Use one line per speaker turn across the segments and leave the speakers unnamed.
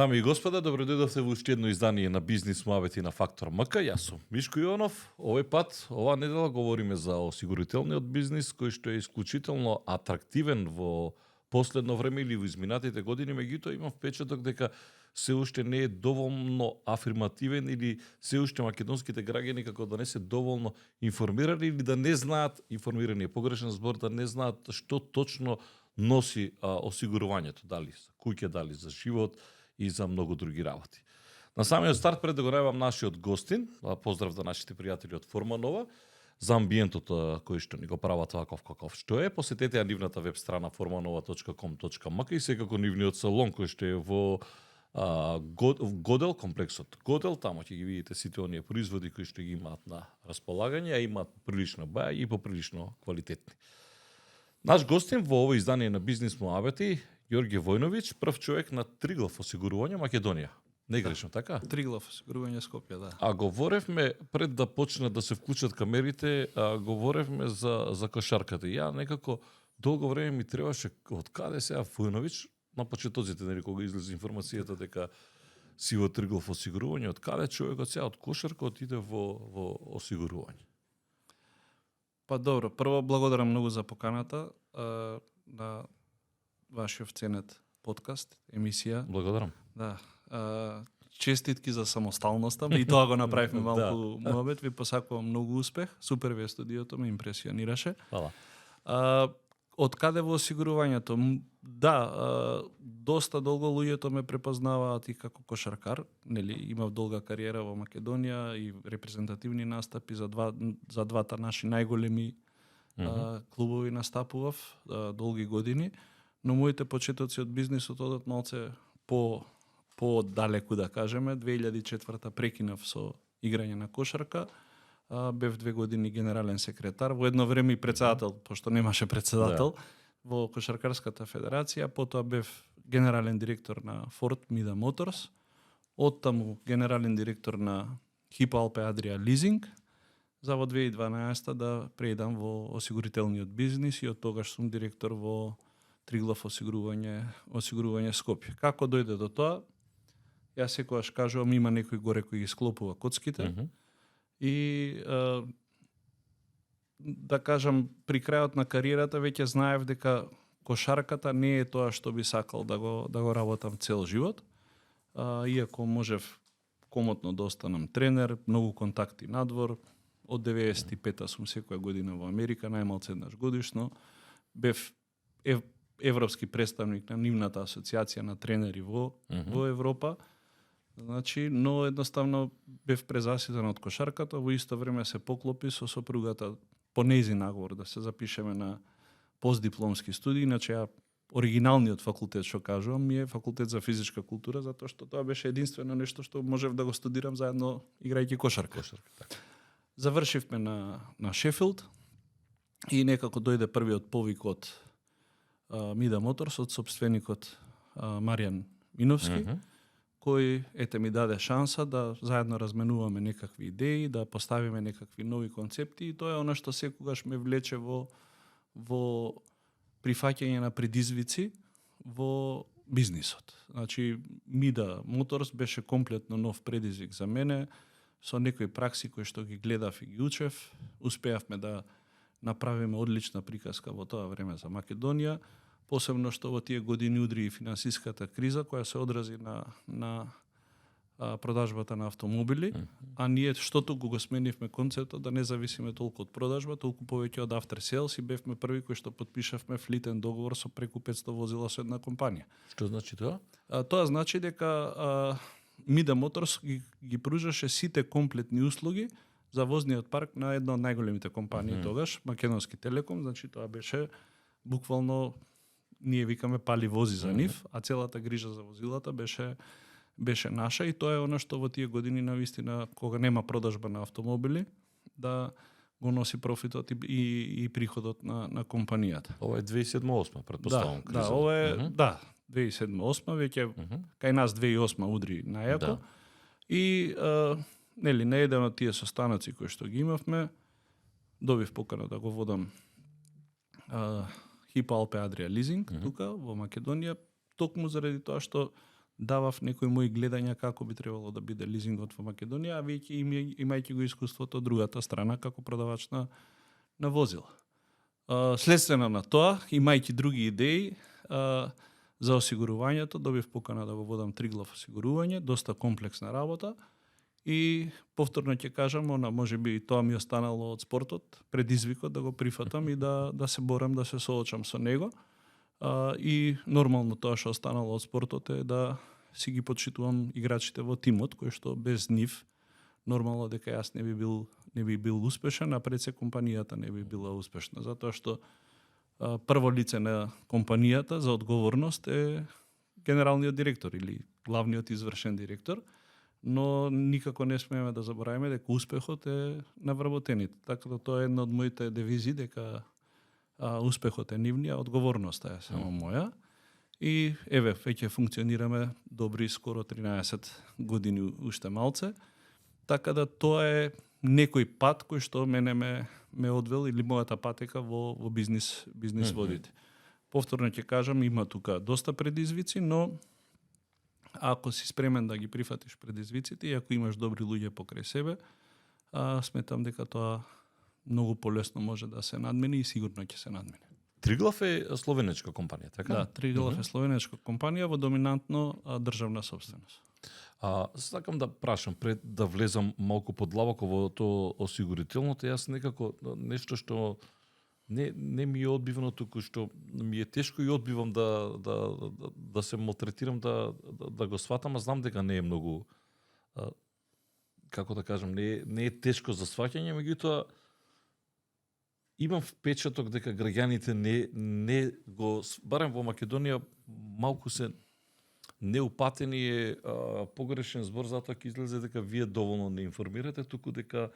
Дами и господа, добро дојдовте во уште едно издание на Бизнис муабети на Фактор МК. Јас сум Мишко Јонов. Овој пат, оваа недела говориме за осигурителниот бизнис кој што е исклучително атрактивен во последно време или во изминатите години, меѓутоа имам впечаток дека се уште не е доволно афирмативен или се уште македонските граѓани како да не се доволно информирани или да не знаат, информирани е погрешен збор, да не знаат што точно носи осигурувањето, дали за куќа, дали за живот и за многу други работи. На самиот старт, пред да го најавам нашиот гостин, поздрав за нашите пријатели од Форманова, за амбиентот кој што ни го прават ваков каков што е, посетете ја нивната веб страна formanova.com.mk и секако нивниот салон кој што е во Годел, комплексот Годел, тамо ќе ги видите сите оние производи кои што ги имаат на располагање, а имаат прилично баја и поприлично квалитетни. Наш гостин во овој издание на Бизнис муабети Ѓорѓе Војновиќ, прв човек на Триглав осигурување Македонија. Не грешно, така?
Триглав осигурување Скопје, да.
А говоревме, пред да почнат да се вклучат камерите, говоревме за кошарката. Ја некако долго време ми требаше од каде сега Војновиќ, на почетоците, нели, кога излезе информацијата дека си во Триглав осигурување, од каде човекот сега од кошарка отиде во осигурување?
Па добро, прво благодарам многу за поканата на вашиот ценет подкаст, емисија.
Благодарам.
Да. Честитки за самосталноста, и тоа го направивме малку муабет. Ви посакувам многу успех. Супер ви е студиото, ме импресионираше.
Фала.
Од каде во осигурувањето? Да, доста долго луѓето ме препознаваат и како кошаркар. Нели, имав долга кариера во Македонија и репрезентативни настапи за двата наши најголеми клубови настапував долги години, но моите почетоци од бизнисот одат малце по далеку, да кажеме. 2004 прекинав со играње на кошарка. Бев 2 години генерален секретар, во едно време и председател, пошто немаше председател, во Кошаркарската федерација, потоа бев генерален директор на Ford Mida Motors, оттаму генерален директор на Hypo Alpe Adria Leasing, за во 2012 да преидам во осигурителниот бизнис и од тогаш сум директор во Триглав осигурување Скопје. Како дојде до тоа? Јас секогаш кажувам, има некој горе кој ги склопува коцките. И да кажам, при крајот на кариерата веќе знаев дека кошарката не е тоа што би сакал да го работам цел живот. Иако можев комотно да останам тренер, многу контакти надвор. Од 95-та сум секоја година во Америка, најмалце еднаш годишно. Бев европски представник на нивната асоциација на тренери во Европа. Значи, но едноставно бев презаситен од кошарката, во исто време се поклопи со сопругата по нејзин наговор да се запишеме на постдипломски студии, иначе ја оригиналниот факултет што кажувам ми е факултет за физичка култура, затоа што тоа беше единствено нешто што можев да го студирам заедно играјќи кошарка. Завршивме на Шефилд и некако дојде првиот повик од Mida Моторс, од сопственикот Маријан Миновски, кој ми даде шанса да заедно разменуваме некакви идеи, да поставиме некакви нови концепти, и тоа е она што секогаш ме влече во прифаќање на предизвици во бизнисот. Значи, Mida Motors беше комплетно нов предизвик за мене, со некои пракси кои што ги гледав и ги учев. Успеавме да направиме одлична приказка во тоа време за Македонија, посебно што во тие години удри и финансиската криза која се одрази на продажбата на автомобили, а ние штото го сменивме концептот да не зависиме толку од продажба, толку повеќе од after sales, и бевме први кои што потпишавме флитен договор со преку 500 возила со една компанија.
Што значи тоа?
Тоа значи дека Mida Motors ги пружаше сите комплетни услуги за возниот парк на една од најголемите компании тогаш, Македонски Телеком. Значи тоа беше буквално, ние викаме, пали вози за нив, а целата грижа за возилата беше наша, и тоа е она што во тие години навистина, кога нема продажба на автомобили, да го носи профитот и приходот на компанијата.
Ова е 2007-2008, предпоставам.
Да, ова е 2007-2008, веќе кај нас 2008 удри најако. И нели, на еден од тие состаноци кои што ги имавме, добив покана да го водам Hypo Alpe Adria Leasing тука во Македонија, токму заради тоа што давав некои мои гледања како би требало да биде лизингот во Македонија, а веќе имајќи го искуството од другата страна како продавач на возила. Следствено на тоа, имајќи други идеи за осигурувањето, добив покана да го водам Триглав осигурување, доста комплексна работа и повторно ќе кажам, можеби тоа ми останало од спортот, предизвикот да го прифатам и да се борам, да се соочам со него. И нормално тоа што останало од спортот е да си ги почитувам играчите во тимот, кои што без нив нормално дека јас не би бил успешен, а пред се компанијата не би била успешна, затоа што прво лице на компанијата за одговорност е генералниот директор или главниот извршен директор, но никако не смееме да забораваме дека успехот е на вработените. Така да тоа е една од моите девизи, дека успехот е нивниот, одговорноста е само моја. И еве, веќе функционираме добри скоро 13 години уште малце. Така да тоа е некој пат кој што мене ме одвел или мојата патека во бизнис водите. Повторно ќе кажам, има тука доста предизвици, но ако си спремен да ги прифатиш предизвиците и ако имаш добри луѓе покрај себе, сметам дека тоа многу полесно може да се надмени и сигурно ќе се надмени.
Триглав е словенечка компанија, така?
Да, Триглав е словенечка компанија во доминантно државна собственост.
Сакам да прашам, пред да влезам малку подлабоко во тоа осигурителното, јас некако нешто што не ми е одбивно, туку што ми е тешко и одбивам да се малтретирам, да го сватам, а знам дека не е многу, како да кажам, не е тешко за сваќање, меѓутоа имам впечаток дека граѓаните не го, барем во Македонија, малку се неупатени е погрешен збор, затоа ќе излезе дека вие доволно не информирате, туку дека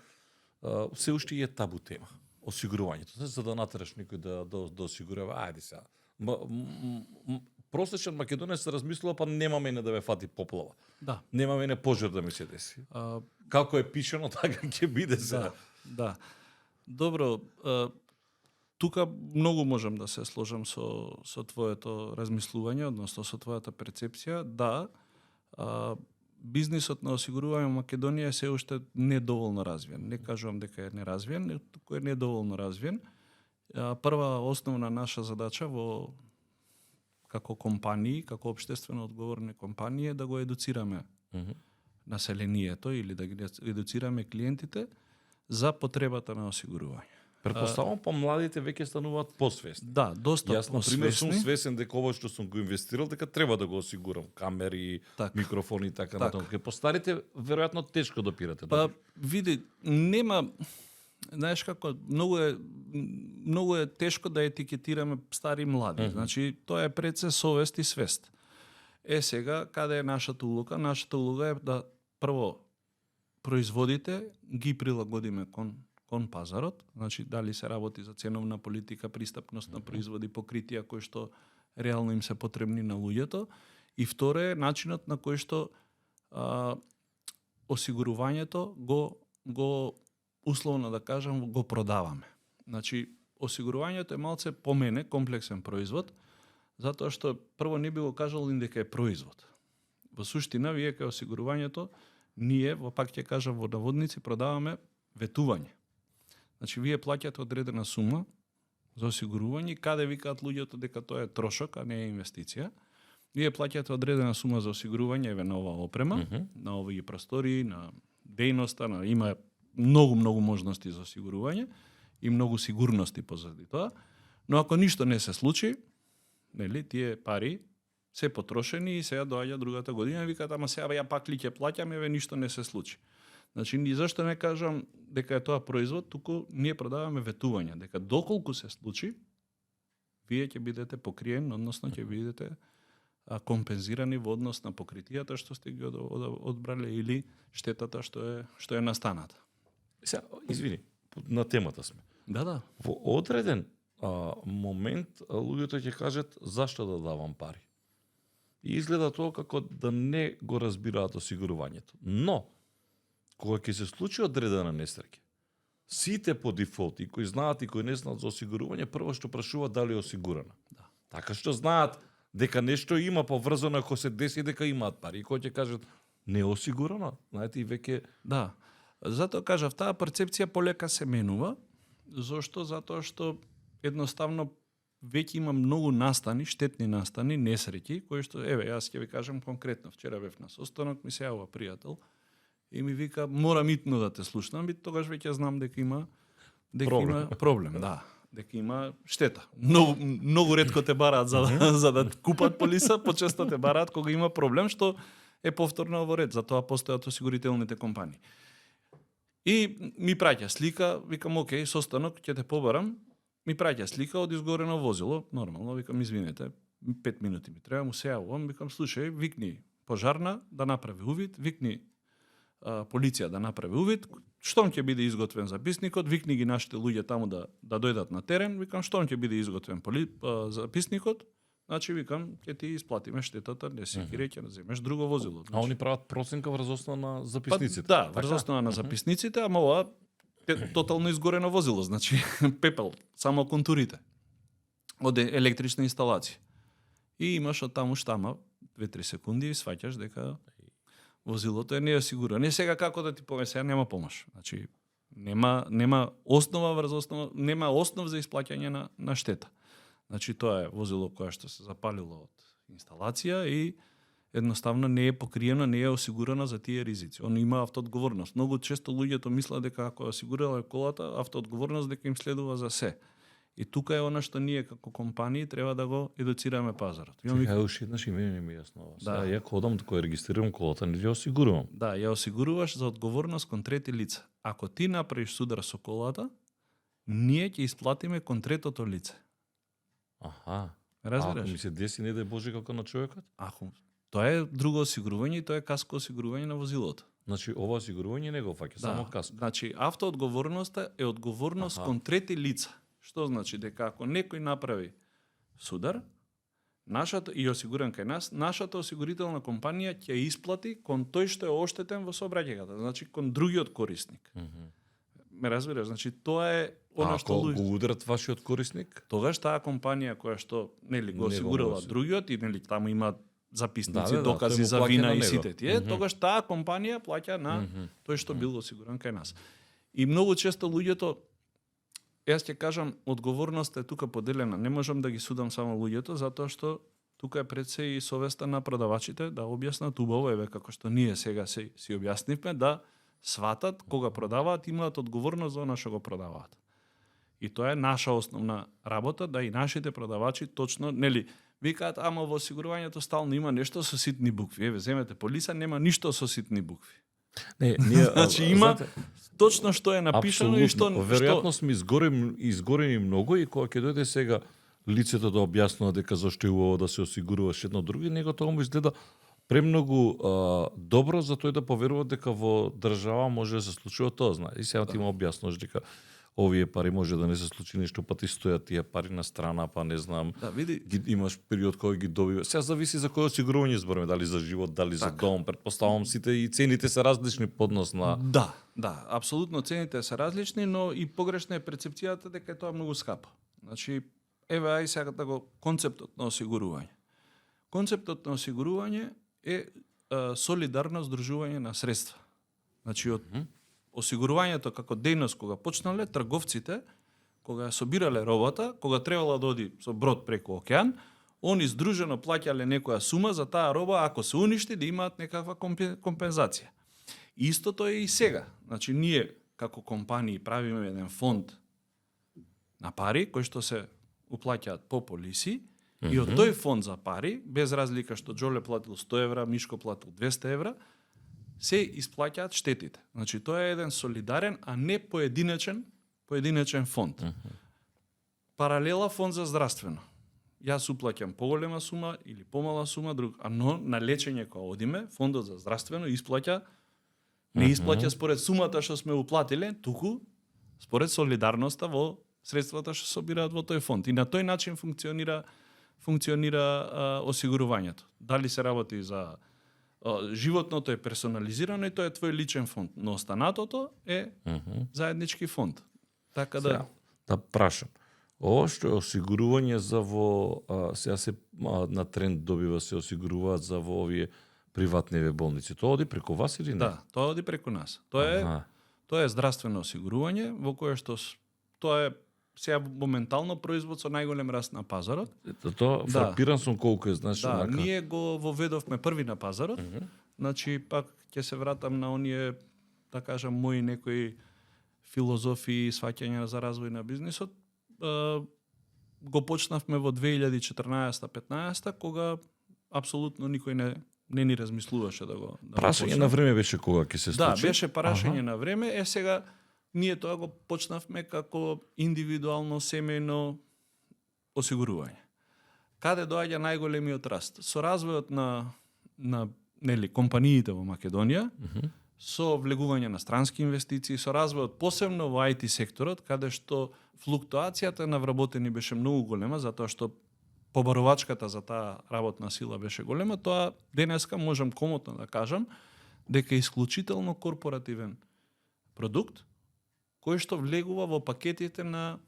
се уште е табу тема осигурувањето. За да натераш некој да осигурува, ајде сега. Просечен Македонија се размислува, па нема мене да ме фати поплава.
Да.
Нема мене пожар да ми се деси. Како е пишано, така ќе биде сега.
Да. Добро, тука многу можам да се сложам со твоето размислување, односно со твојата перцепција. Да, бизнисот на осигурување во Македонија е се уште недоволно развиен. Не кажувам дека е неразвиен, туку е недоволно развиен. Прва основна наша задача како компании, како општествено одговорни компании е да го едуцираме населението или да ги едуцираме клиентите за потребата на осигурување.
Претпоставувам, помладите веќе стануваат посвесни.
Да, доста
Јас, например, сум свесен дека ова што сум го инвестирал, дека треба да го осигурам. Камери, микрофони и така натаму. Ке постарите, веројатно, тешко допирате.
Па, види, нема... Знаеш како, многу е тешко да етикетираме стари и млади. Значи, тоа е пред се совест и свест. Сега, каде е нашата улога? Нашата улога е да прво производите ги прилагодиме кон пазарот, значи дали се работи за ценовна политика, пристапност на производи, покритија кои што реално им се потребни на луѓето, и второ е начинот на кој што осигурувањето го условно да кажам го продаваме. Значи осигурувањето е малце по мене комплексен производ, затоа што прво не би го кажал дека е производ. Во суштина вие кај осигурувањето ние, пак ќе кажам во наводници, продаваме ветување. Значи, вие плаќате одредена сума за осигурување, каде викаат луѓето дека тоа е трошок, а не е инвестиција. Вие плаќате одредена сума за осигурување на оваа опрема, на овие простори, на дејноста, има многу можности за осигурување и многу сигурности позади тоа. Но ако ништо не се случи, нели, тие пари се потрошени и сега доаѓа другата година и викаат, ама сега ја пак ли ќе плаќам, еве ништо не се случи. Значи, ни зашто не кажам дека е тоа производ, туку ние продаваме ветувања, дека доколку се случи, вие ќе бидете покриени, односно ќе бидете компензирани во однос на покритијата што сте ги одбрале или штетата што е настаната.
Сега, извини, на темата сме.
Да.
Во одреден момент луѓето ќе кажат зашто да давам пари. И изгледа тоа како да не го разбираат осигурувањето. Но кога ќе се случи одредена несреќа, сите по дефолт, и кои знаат и кои не знаат за осигурување, прво што прашуваат дали е осигурана.
Да.
Така што знаат дека нешто има поврзано ако се деси дека имаат пари. И кој ќе кажат не е осигурано, знаете, и веќе
Да. Затоа кажав, таа перцепција полека се менува. Зошто? Затоа што едноставно веќе има многу настани, штетни настани, несреќи, кои што, еве, јас ќе ви кажам конкретно, вчера бев на состанок, ми се јавува пријател и ми вика, морам итно да те слушнам, и тогаш веќе знам дека има проблем, да, дека има штета. Многу ретко те бараат за да купат полиса, почесто те бараат кога има проблем, што е повторно во ред, затоа постојат осигурителните компании. И ми праќа слика, викам, окей, состанок, ќе те побарам, ми праќа слика од изгорено возило, нормално, викам, извинете, 5 минути ми треба, му се јавувам, викам, слушај, викни пожарна да направи увид, викни полиција да направи увид, штом ќе биде изготвен записникот, викни ги нашите луѓе таму да дојдат на терен, викам, штом ќе биде изготвен записникот, значи, викам, ќе ти исплатиме штетата, не си кире, ќе земеш друго возило.
А они прават проценка врз основа на записниците.
Да, врз основа на записниците, ама ова тотално изгорено возило, значи пепел, само контурите од електрична инсталација. И имаш од таму штама 2-3 секунди и сваќаш дека возилото е неосигурано. Не сега како да ти помеш, сега нема помош. Значи нема основа врз основа, нема основ за исплаќање на штета. Значи тоа е возило кое што се запалило од инсталација и едноставно не е покриено, не е осигурано за тие ризици. Он има автоодговорност. Многу често луѓето мислат дека ако осигурила колата, автоодговорност дека им следува за се. И тука е она што ние како компании треба да го едуцираме пазарот.
Чекај, уште еднаш и мене ми е јасно. Да. Ја ходам кога регистрирам колата, не ја осигурувам.
Да, ја осигуруваш за одговорност кон трети лица. Ако ти направиш судар со колата, ние ќе исплатиме кон третото лице.
Аха.
Разбираш?
Ако ми се деси, не дај Боже, како на човекот?
Тоа е друго осигурување и тоа е каско осигурување на возилото.
Значи, ова осигурување не го фаќа, само каско.
Значи, автоодговорноста е одговорност кон трети лица. Што значи? Дека ако некој направи судар, нашата и осигурен кај нас, нашата осигурителна компанија ќе исплати кон тој што е оштетен во сообраќајката, значи кон другиот корисник. Ме разбираш? Значи, тоа е она што
ако го ударат вашиот корисник?
Тогаш таа компанија која што нели го осигурила другиот и нели таму има записници, докази за вина и сите тие, тогаш таа компанија плаќа на тој што бил осигурен кај нас. И многу често луѓето, јас ќе кажам, одговорноста е тука поделена. Не можам да ги судам само луѓето, затоа што тука е пред се и совеста на продавачите да објаснат убаво, еве како што ние сега си објаснивме, да сватат кога продаваат, имаат одговорност за она што го продаваат. И тоа е наша основна работа, да и нашите продавачи точно, нели, викаат, ама во осигурувањето стално има нешто со ситни букви. Еве, земете полиса, нема ништо со ситни букви.
Не, ние,
значи има точно што е напишано и што
веројатно сме изгорени многу и кога ќе дојде сега лицето да објаснува дека зашто е убаво да се осигуруваш едно друго, него тоа му изгледа премногу добро за тој да поверува дека во држава може да се случува тоа, знае. И сега ти му објаснуваш дека овие пари може да не се случи нешто, па ти стојат тие пари на страна, па не знам.
Да, види,
имаш период кој ги добива. Сега зависи за кој осигурување збориме, дали за живот, дали за дом, претпоставувам сите и цените се различни поднос на.
Да, апсолутно цените се различни, но и погрешна е перцепцијата дека е тоа многу скапо. Значи, еве ај сега да го концептот на осигурување. Концептот на осигурување е солидарно здружување на средства. Значи од осигурувањето како дејност кога почнале, трговците кога собирале робата, кога требало да оди со брод преку океан, они здружено плаќале некоја сума за таа роба, ако се уништи да имаат некаква компензација. Истото е и сега. Значи ние како компании правиме еден фонд на пари кои што се уплаќаат по полиси и од тој фонд за пари, без разлика што Джоле платил 100 евра, Мишко платил 200 евра, се исплаќаат штетите. Значи тоа е еден солидарен, а не поединечен фонд. Паралела фонд за здравствено. Јас уплаќам поголема сума или помала сума, но на лечење кога одиме, фондот за здравствено исплаќа, не исплаќа според сумата што сме уплатиле, туку според солидарноста во средствата што собираат во тој фонд. И на тој начин функционира осигурувањето. Дали се работи за животното е персонализирано и тоа е твој личен фонд, но останатото е заеднички фонд. Така да
прашам. Ова што е осигурување за сега се на тренд добива се осигуруваат за во овие приватни болници. Тоа оди преку вас или не?
Да, тоа оди преку нас. Тоа е здравствено осигурување во кое што тоа е сега моментално производ со најголем раст на пазарот.
Тоа фрапиран сум колку е, знаеш,
да, ние го воведовме први на пазарот. Значи пак ќе се вратам на оние, да кажам, мои некои филозофии и сваќања за развој на бизнисот. Го почнавме во 2014-15, кога апсолутно никој не ни размислуваше да го
прашање на време беше кога ќе се случи.
Да, беше прашање на време. Сега ние тоа го почнавме како индивидуално семејно осигурување. Каде доаѓа најголемиот раст? Со развојот на компаниите во Македонија, со влегување на странски инвестиции, со развојот посебно во IT секторот, каде што флуктуацијата на вработени беше многу голема, затоа што побарувачката за таа работна сила беше голема, тоа денеска можам комотно да кажам дека е исклучително корпоративен продукт кој што влегува во пакетите на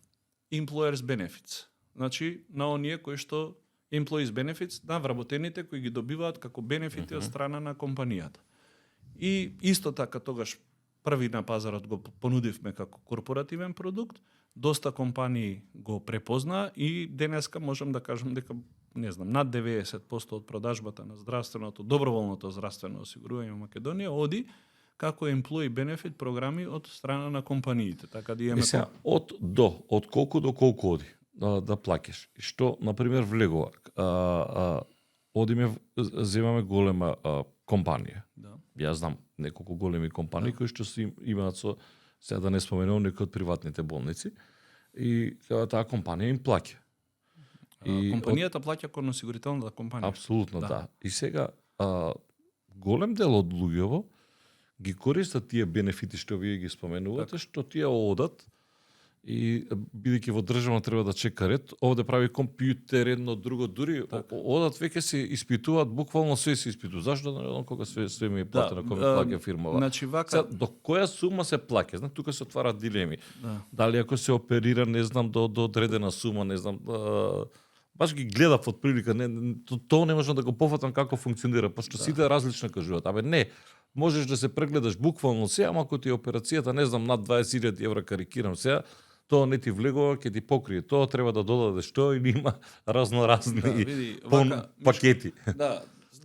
employers benefits. Значи, на оние кои што employees benefits на вработените кои ги добиваат како бенефити од страна на компанијата. И исто така тогаш први на пазарот го понудивме како корпоративен продукт, доста компании го препозна и денеска можам да кажам дека над 90% од продажбата на здравственото, доброволното здравствено осигурување во Македонија оди како employee benefit програми од страна на компаниите. Така да имаме
од колку до колку оди да плаќаш. Што на пример влегува? Земаме голема компанија.
Да.
Јас знам неколку големи компании кои што имаат сега да не споменувам некои од приватните болници, и таа компанија им плаќа.
Компанијата плаќа кон осигурителната компанија.
Апсолутно, да. И сега голем дел од луѓево ги користат тие бенефити што вие ги споменувате, што тие одат и бидејќи во држава треба да чека ред, овде прави компјутер, едно друго, дури одат веќе се испитуваат, буквално се испитуваат. Зашто да кога све ми е платено, кога плаќа фирмава?
Значи вака
до која сума се плаќа? Знам, тука се отвараат дилеми. Дали ако се оперира, не знам, до одредена сума, не знам, баш ги гледав од прилика, тоа не можам да го пофатам како функционира, пошто сите различно кажуваат. Не, можеш да се прегледаш буквално се, ама ако ти операцијата, не знам, над 20.000 евра, карикирам сега, тоа не ти влегува, ќе ти покрие. Тоа треба да додадеш тоа или има разни пакети.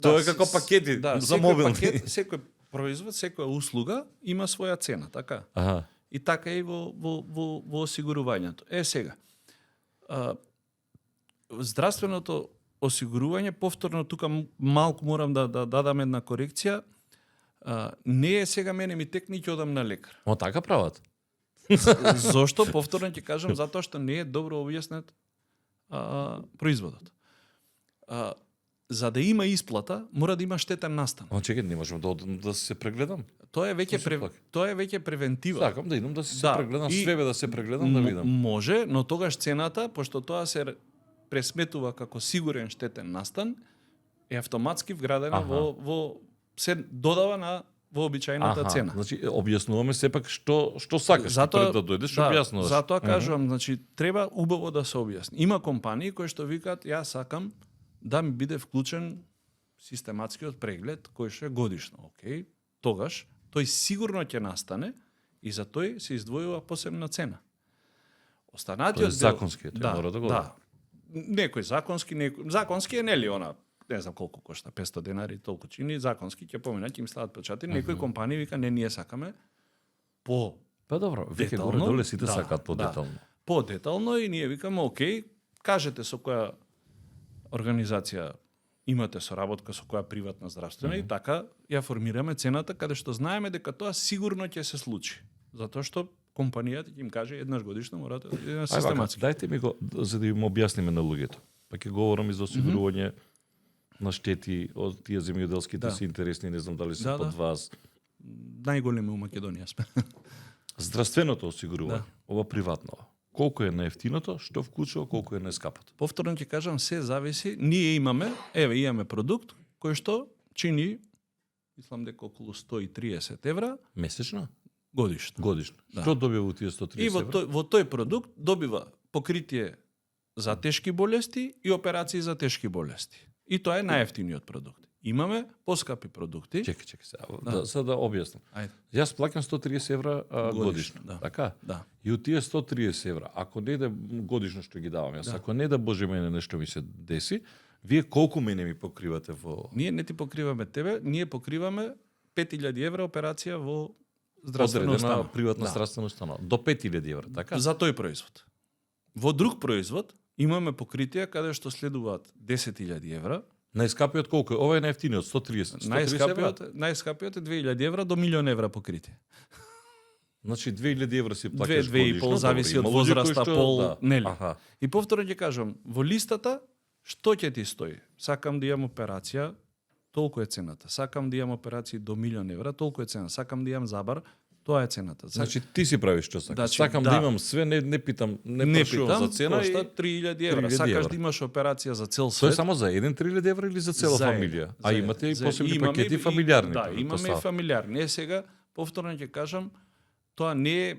Тоа е како пакети за мобилни.
Секој производ, секоја услуга има своја цена, така? И така и во осигурувањето. Сега, здравственото осигурување, повторно тука малку морам да дадам една корекција, не е сега мене ми текни ќе одам на лекар.
Така прават?
Зошто? Повторно ќе кажам, затоа што не е добро објаснет производот. За да има исплата, мора да има штетен настан.
Чекај, не можам да се прегледам.
Тоа е веќе превентива.
Сакам да идам да се прегледам, свебе да се прегледам да видам.
Може, но тогаш цената, пошто тоа се пресметува како сигурен штетен настан, е автоматски вградена во се додава на вообичајната цена.
Значи објаснуваме сепак што сакаш пред да дојдеш, објаснуваш.
Затоа кажувам, значи треба убаво да се објасни. Има компании кои што викаат јас сакам да ми биде вклучен систематскиот преглед кој што е годишно. Океј, тогаш тој сигурно ќе настане и за тој се издвојува посебна цена. Останатиот дел
законски мора да го.
Да. Некој законски е нели она не знам колку кошта, 500 денари, толку чини, законски ќе поминат, ќе им стават печатини. Некои компании вика не, ние сакаме по
добро, веќе горе доле сите сакаат подетално.
Подетално и ние викаме окей, кажете со која организација имате соработка, со која приватна здравствена и така ја формираме цената каде што знаеме дека тоа сигурно ќе се случи. Затоа што компанијата ќе им каже еднаш годишно морате да идете систематски.
Дајте ми го за да им објасниме на луѓето. Па ќе говорам и за осигурување на штети од тие земјоделските се интересни, не знам дали се под вас.
Најголеми у Македонија сме.
Здравственото осигурување, ова приватно. Колку е наевтиното, што вклучува, колку е наескапото?
Повторно ќе кажам, се зависи. Ние имаме продукт кој што чини, мислам дека околу 130 евра
месечно,
годишно.
Што добива во тие 130 евра?
И во тој продукт добива покритие за тешки болести и операции за тешки болести. И тоа е најевтиниот продукт. Имаме поскапи продукти.
Чекај сега. Да објаснам.
Ајде.
Јас плаќам 130 евра годишно.
да.
Така?
Да.
И од тие 130 евра, ако не да годишно што ги давам јас, ако не да Боже мене нешто ми се деси, вие колку мене ми покривате во...
Ние не ти покриваме тебе, ние покриваме 5000 евра операција во здравствена
одредена
установа.
приватна здравствена установа. До 5000 евра, така?
За тој производ. Во друг производ имаме покритија каде што следуваат 10.000 евра.
Најскапиот колку е? Ова е најефтиниот, 130. 130 евра?
Најскапиот е 2.000 евра до 1.000.000 евра покритие.
Значи 2000 евра си плаќаш
2-2,5 зависи од возраста, пол, нели.
Аха.
И повторно ќе кажам, во листата што ќе ти стои? Сакам да имам операција, толку е цената. Сакам да имам операции до 1.000.000 евра, толку е цената. Сакам да имам забар, тоа е цената.
Значи ти си правиш што сакаш.
Значи,
Сакам да
да.
имам све, не питам, не прашувам за цена
кошта
и
3.000 евра.
3.000
Сакаш
евра.
да имаш операција за цел
Тоа
свет.
е само за 3.000 евра или за цела
За еден,
фамилија?
за
А
еден.
имате и
За-
посебни
имаме
пакети
и-
фамилиарни.
Да, имаме и фамилиарни. Сега повторно ќе кажам, тоа не е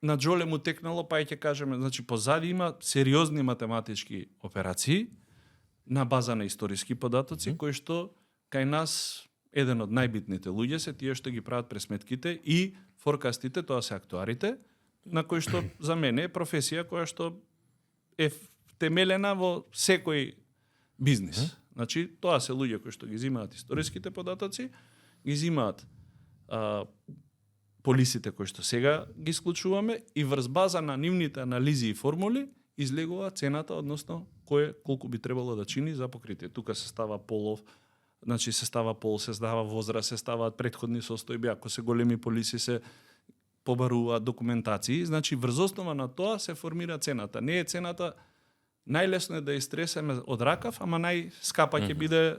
на джоле му текнало, па ќе кажеме, значи позади има сериозни математички операции на база на историски податоци, кои што кај нас еден од најбитните луѓе се тие што ги прават пресметките и форкастите, тоа се актуарите, на кои што за мене е професија која што е темелена во секој бизнис. Значи, тоа се луѓе кои што ги земаат историските податоци, ги земаат полисите кои што сега ги исклучуваме и врз база на нивните анализи и формули излегува цената, односно колку би требало да чини за покритие. Тука се става полов, значи се става пол, се става возраст, се ставаат претходни состојби, ако се големи полиси се побаруваат документации, значи врз основа на тоа се формира цената. Не е цената најлесно е да истресеме од ракав, ама најскапа ќе биде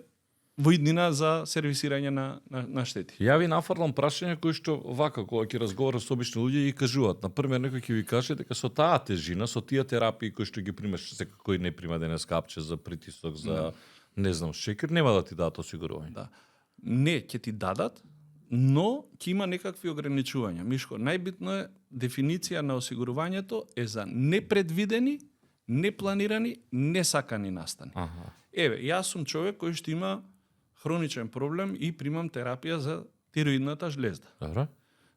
во иднина за сервисирање на штети.
Ја ви нафрлам прашања кои што вака кога ќе разговарам со обични луѓе и кажуваат. На пример некој ќе ви каже дека со таа тежина, со тие терапии кои што ги примаш, секој не прима денес капче за притисок, за не знам, шекер, нема да ти дадат осигурување.
Да. Не, ќе ти дадат, но ќе има некакви ограничувања. Мишко, најбитно е дефиниција на осигурувањето е за непредвидени, непланирани, несакани настани.
Аха.
Еве, јас сум човек кој што има хроничен проблем и примам терапија за тироидната жлезда.
Добро.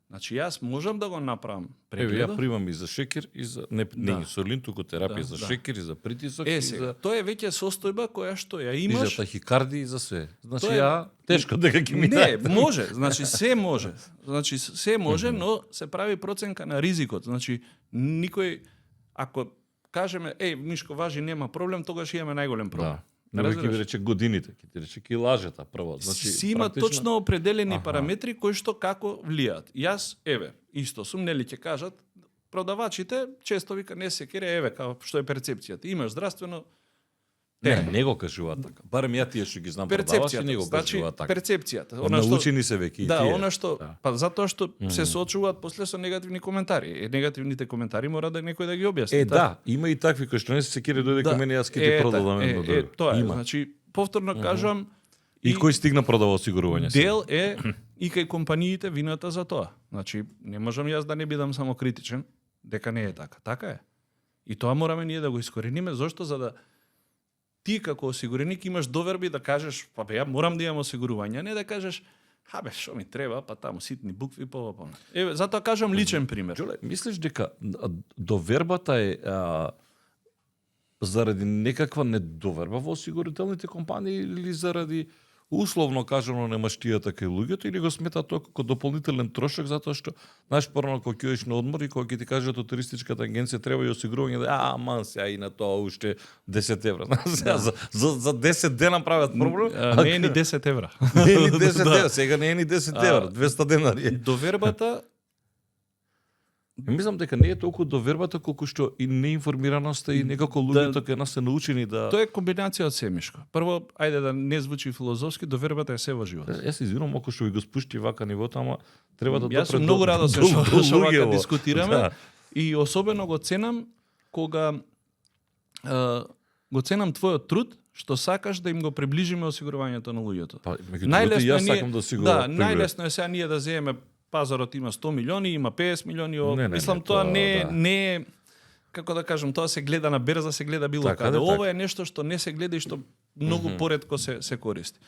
Значи јас можам да го направам
Еве,
прегледот.
ја примам и за шекер и за не инсулин, туку терапија за шекер и за притисок и
сега,
за
тоа е веќе состојба која што ја
и
имаш.
за тахикардија и за све. Значи
Тоа е-
ја тешко дека ќе ми
Не,
дадат.
може, значи се може. Значи се може, но се прави проценка на ризикот. Значи никој ако кажеме, Мишко важи нема проблем, тогаш имаме најголем проблем.
Да. Не ќе
Разбираш?
ви рече годините, ќе ти рече ќе лажета прво. Значи
Си има
практично-
точно определени
Аха.
параметри кои што како влијаат. Јас, еве, исто сум, нели ќе кажат, продавачите често вика не се кере, еве, као што е перцепцијата. Имаш здравствено
Не го кажуваат така. Барем ја тие што ги знам продавачи, не
перцепцијата.
го
Значи,
кажуваат така.
перцепцијата.
Научени се веќе и
Да,
тие.
она што,
Да.
па затоа што се соочуваат после со негативни коментари. Негативните коментари мора да некој да ги објасни.
Да, има и такви кои што не се секире дојде кај мене, јас ќе ти продадам едно друго.
Тоа е,
Има.
значи повторно кажам,
И кој стигна продава осигурување?
дел е и кај компаниите вината за тоа. Значи, не можам јас да не бидам само критичен, дека не е така. Така е. И тоа мораме ние да го искорениме, зошто за да ти како осигуреник имаш доверби да кажеш, па бе, ја морам да имам осигурување, а не да кажеш, бе, што ми треба, па таму ситни букви, па. Еве, затоа кажам личен пример.
Джоле, мислиш дека довербата е заради некаква недоверба во осигурителните компании или заради условно кажано немаштијата кај луѓето или го смета тоа како дополнителен трошок затоа што знаеш порано кога ќе одиш на одмор и кога ќе ти кажат од туристичката агенција треба и осигурување ман сега и на тоа уште 10 евра. За 10 дена прават проблем.
Не е ни 10 евра.
Не е ни 10 евра, сега не е ни 10 евра, 200 денари е.
Довербата
Мислам дека не е толку довербата колку што и неинформираноста и некако луѓето кај нас се научени да
тоа е комбинација од се, Мишко. Прво, ајде да не звучи филозофски, довербата е се во живот.
Јас се извинувам ако што ви го спушти вака нивото, ама треба да
Јас
допре
сум многу радосен
до
што вака
луѓево.
дискутираме
Да.
и особено го ценам кога го ценам твојот труд што сакаш да им го приближиме осигурувањето на луѓето.
Па, меѓу другото, јас сакам да си го
Да,
приближам.
најлесно е сега ние да земеме пазарот има 100 милиони, има 50 милиони,
Не,
мислам
тоа,
тоа не
да.
не е како да кажам, тоа се гледа на берза, се гледа било
Така
каде.
да,
Ова е нешто што не се гледа и што многу поретко се користи.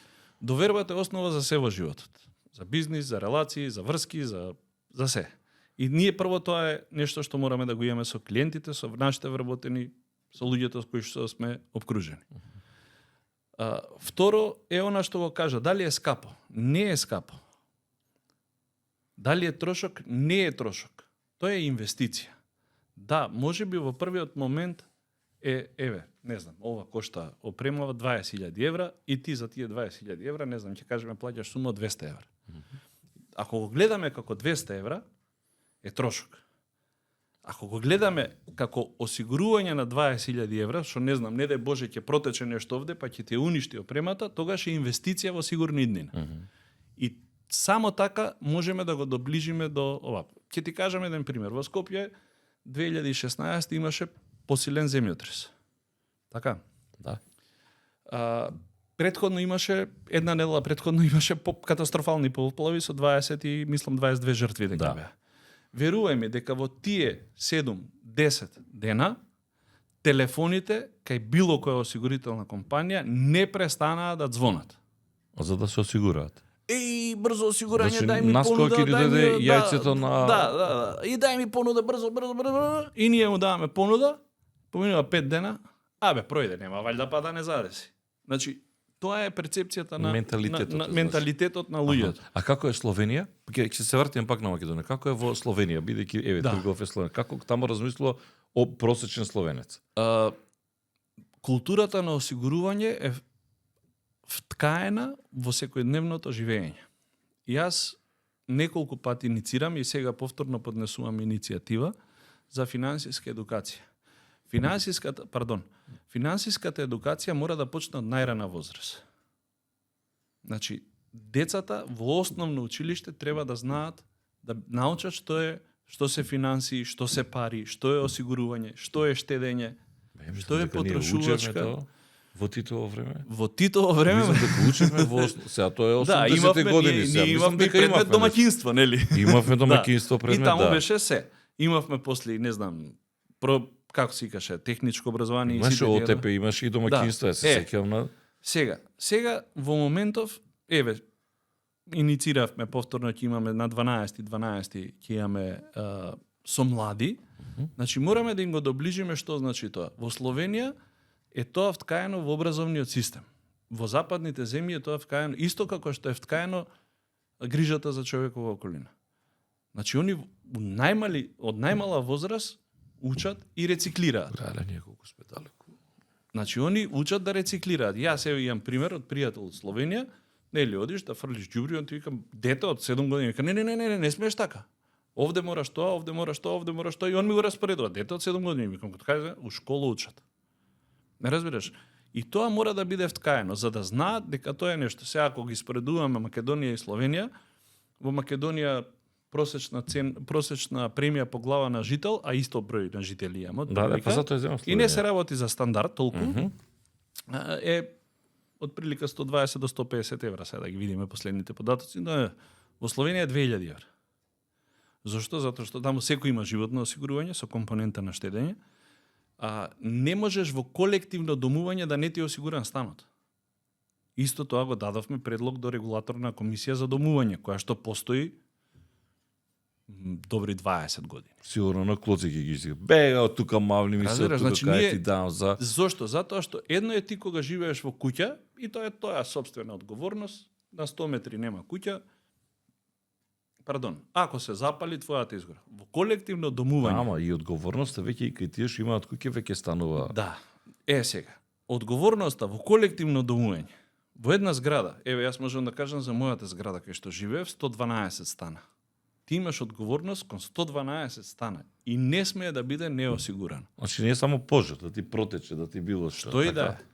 Довербата е основа за се во животот. За бизнис, за релации, за врски, за се. И ние прво тоа е нешто што мораме да го имаме со клиентите, со нашите вработени, со луѓето кои што сме обкружени. Второ е она што го кажа, дали е скапо? Не е скапо. Дали е трошок? Не е трошок. Тоа е инвестиција. Да, можеби во првиот момент еве, не знам, ова кошта опремава 20.000 евра и ти за тие 20.000 евра, не знам, ќе кажеме плаќаш сума од 200 евра. Ако го гледаме како 200 евра, е трошок. Ако го гледаме како осигурување на 20.000 евра, што не знам, не дај Боже ќе протече нешто овде, па ќе ти уништи опремата, тогаш е инвестиција во сигурна иднина. И само така можеме да го доближиме до ова. Ќе ти кажам еден пример. Во Скопје 2016 имаше посилен земјотрес. Така?
Да.
Претходно имаше, една недела претходно имаше катастрофални поплави со 20 и мислам 22 жртви дека беа. Верувај ми дека во тие 7-10 дена телефоните кај било која осигурителна компанија не престанаа да звонат.
За да се осигураат.
Еј, брзо осигурање,
Значи,
дај ми
наскоро
понуда,
ќе ни
дај ми...
дојде јајцето на...
Да. И дај ми понуда, брзо. И ние му даваме понуда, поминува 5 дена, пројде, нема валјда па да не задеси. Значи, тоа е перцепцијата на менталитетот на луѓето.
А како е Словенија? Ќе се вратиме пак на Македонија. Како е во Словенија, бидејќи тргов е Словенија? Како таму размислува о просечен словенец?
Културата на осигурување е вткаена во секојдневното живење. И јас неколку пати иницирам и сега повторно поднесувам иницијатива за финансиска едукација. Финансиската едукација мора да почне од најрана возраст. Значи, децата во основно училиште треба да знаат, да научат што се финансии, што се пари, што е осигурување, што е штедење, што е потрошувачка.
Во Титово време?
Во Титово време?
Мислам дека учевме во сега тоа е 80-те години сега.
Ние имавме предмет домаќинство, нели?
Имавме домаќинство предмет,
и таму беше се. Имавме после, не знам, како се викаше, техничко образование и
сите. Имаше ОТП, имаше и домаќинство, се сеќавам на...
Сега во моментов, иницииравме повторно, ќе имаме на 12 ќе имаме со млади. Значи мораме да им го доближиме што значи тоа. Во Словенија е тоа вткаено во образовниот систем. Во западните земји е тоа вткаено исто како што е вткаено грижата за човекова околина. Значи они од најмала возраст учат и рециклираат.
Реале колку сме далеку.
Значи они учат да рециклираат. Јас имам пример од пријател од Словенија, нели одиш да фрлиш ѓубри, он ти викам дете од 7 години, вика не смееш така. Овде мораш тоа, овде мораш тоа и он ми го распоредува. Дете од 7 години, викам како кажа, у школа учат. Не разбираш? И тоа мора да биде вткаено за да знаат дека тоа е нешто. Сега ако ги споредуваме Македонија и Словенија, во Македонија просечна премија по глава на жител, а исто број на жители имаме.
Па затоа е земја Словенија.
И не се работи за стандард толку. Е од прилика 120 до 150 евра, сега да ги видиме последните податоци, но во Словенија е 2000 евра. Зошто? Затоа што таму секој има животно осигурување со компонента на штедење. Не можеш во колективно домување да не ти осигуран станот. Исто тоа го дадовме предлог до регулаторна комисија за домување, која што постои добри 20 години.
Сигурно на клоци ги си. Бега од тука мавни ми се, тука кај ти дам за...
Зошто? Затоа што едно е ти кога живееш во куќа и тоа е тоја собствена одговорност, на 100 метри нема куќа. Ако се запали твојата изгора. Во колективно домување.
Ама и одговорноста веќе и кај тие што имаат куќе веќе станува.
Да. Сега. Одговорноста во колективно домување. Во една зграда, јас можам да кажам за мојата зграда кај што живеев, 112 стана. Ти имаш одговорност кон 112 стана и не смее да биде неосигуран.
Значи не е само пожар, да ти протече, да ти било што.
Што и да е.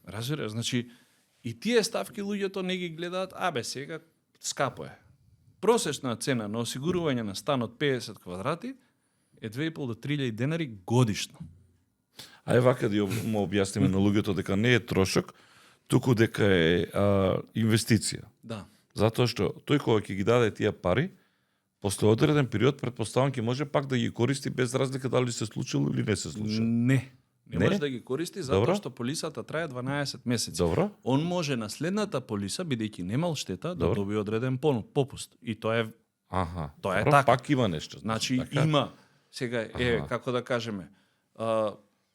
Разбираш, значи и тие ставки луѓето не ги гледаат, сега скапо е. Просечна цена на осигурување на стан од 50 квадрати е 2.500 до 3.000 денари годишно.
Вака да му објасниме на луѓето дека не е трошок, туку дека е инвестиција.
Да.
Затоа што тој кога ќе ги даде тие пари, после одреден период претпоставам ќе може пак да ги користи без разлика дали се случило или не се случило.
Не
Не?
може да ги користи затоа
Добро.
што полисата трае 12 месеци.
Добро.
Он може на следната полиса, бидејќи немал штета, да
Добро.
добие одреден попуст. И тоа е
Аха.
Тоа е
добро,
така.
Пак има нешто.
Значи
така?
има сега
Аха.
како да кажеме,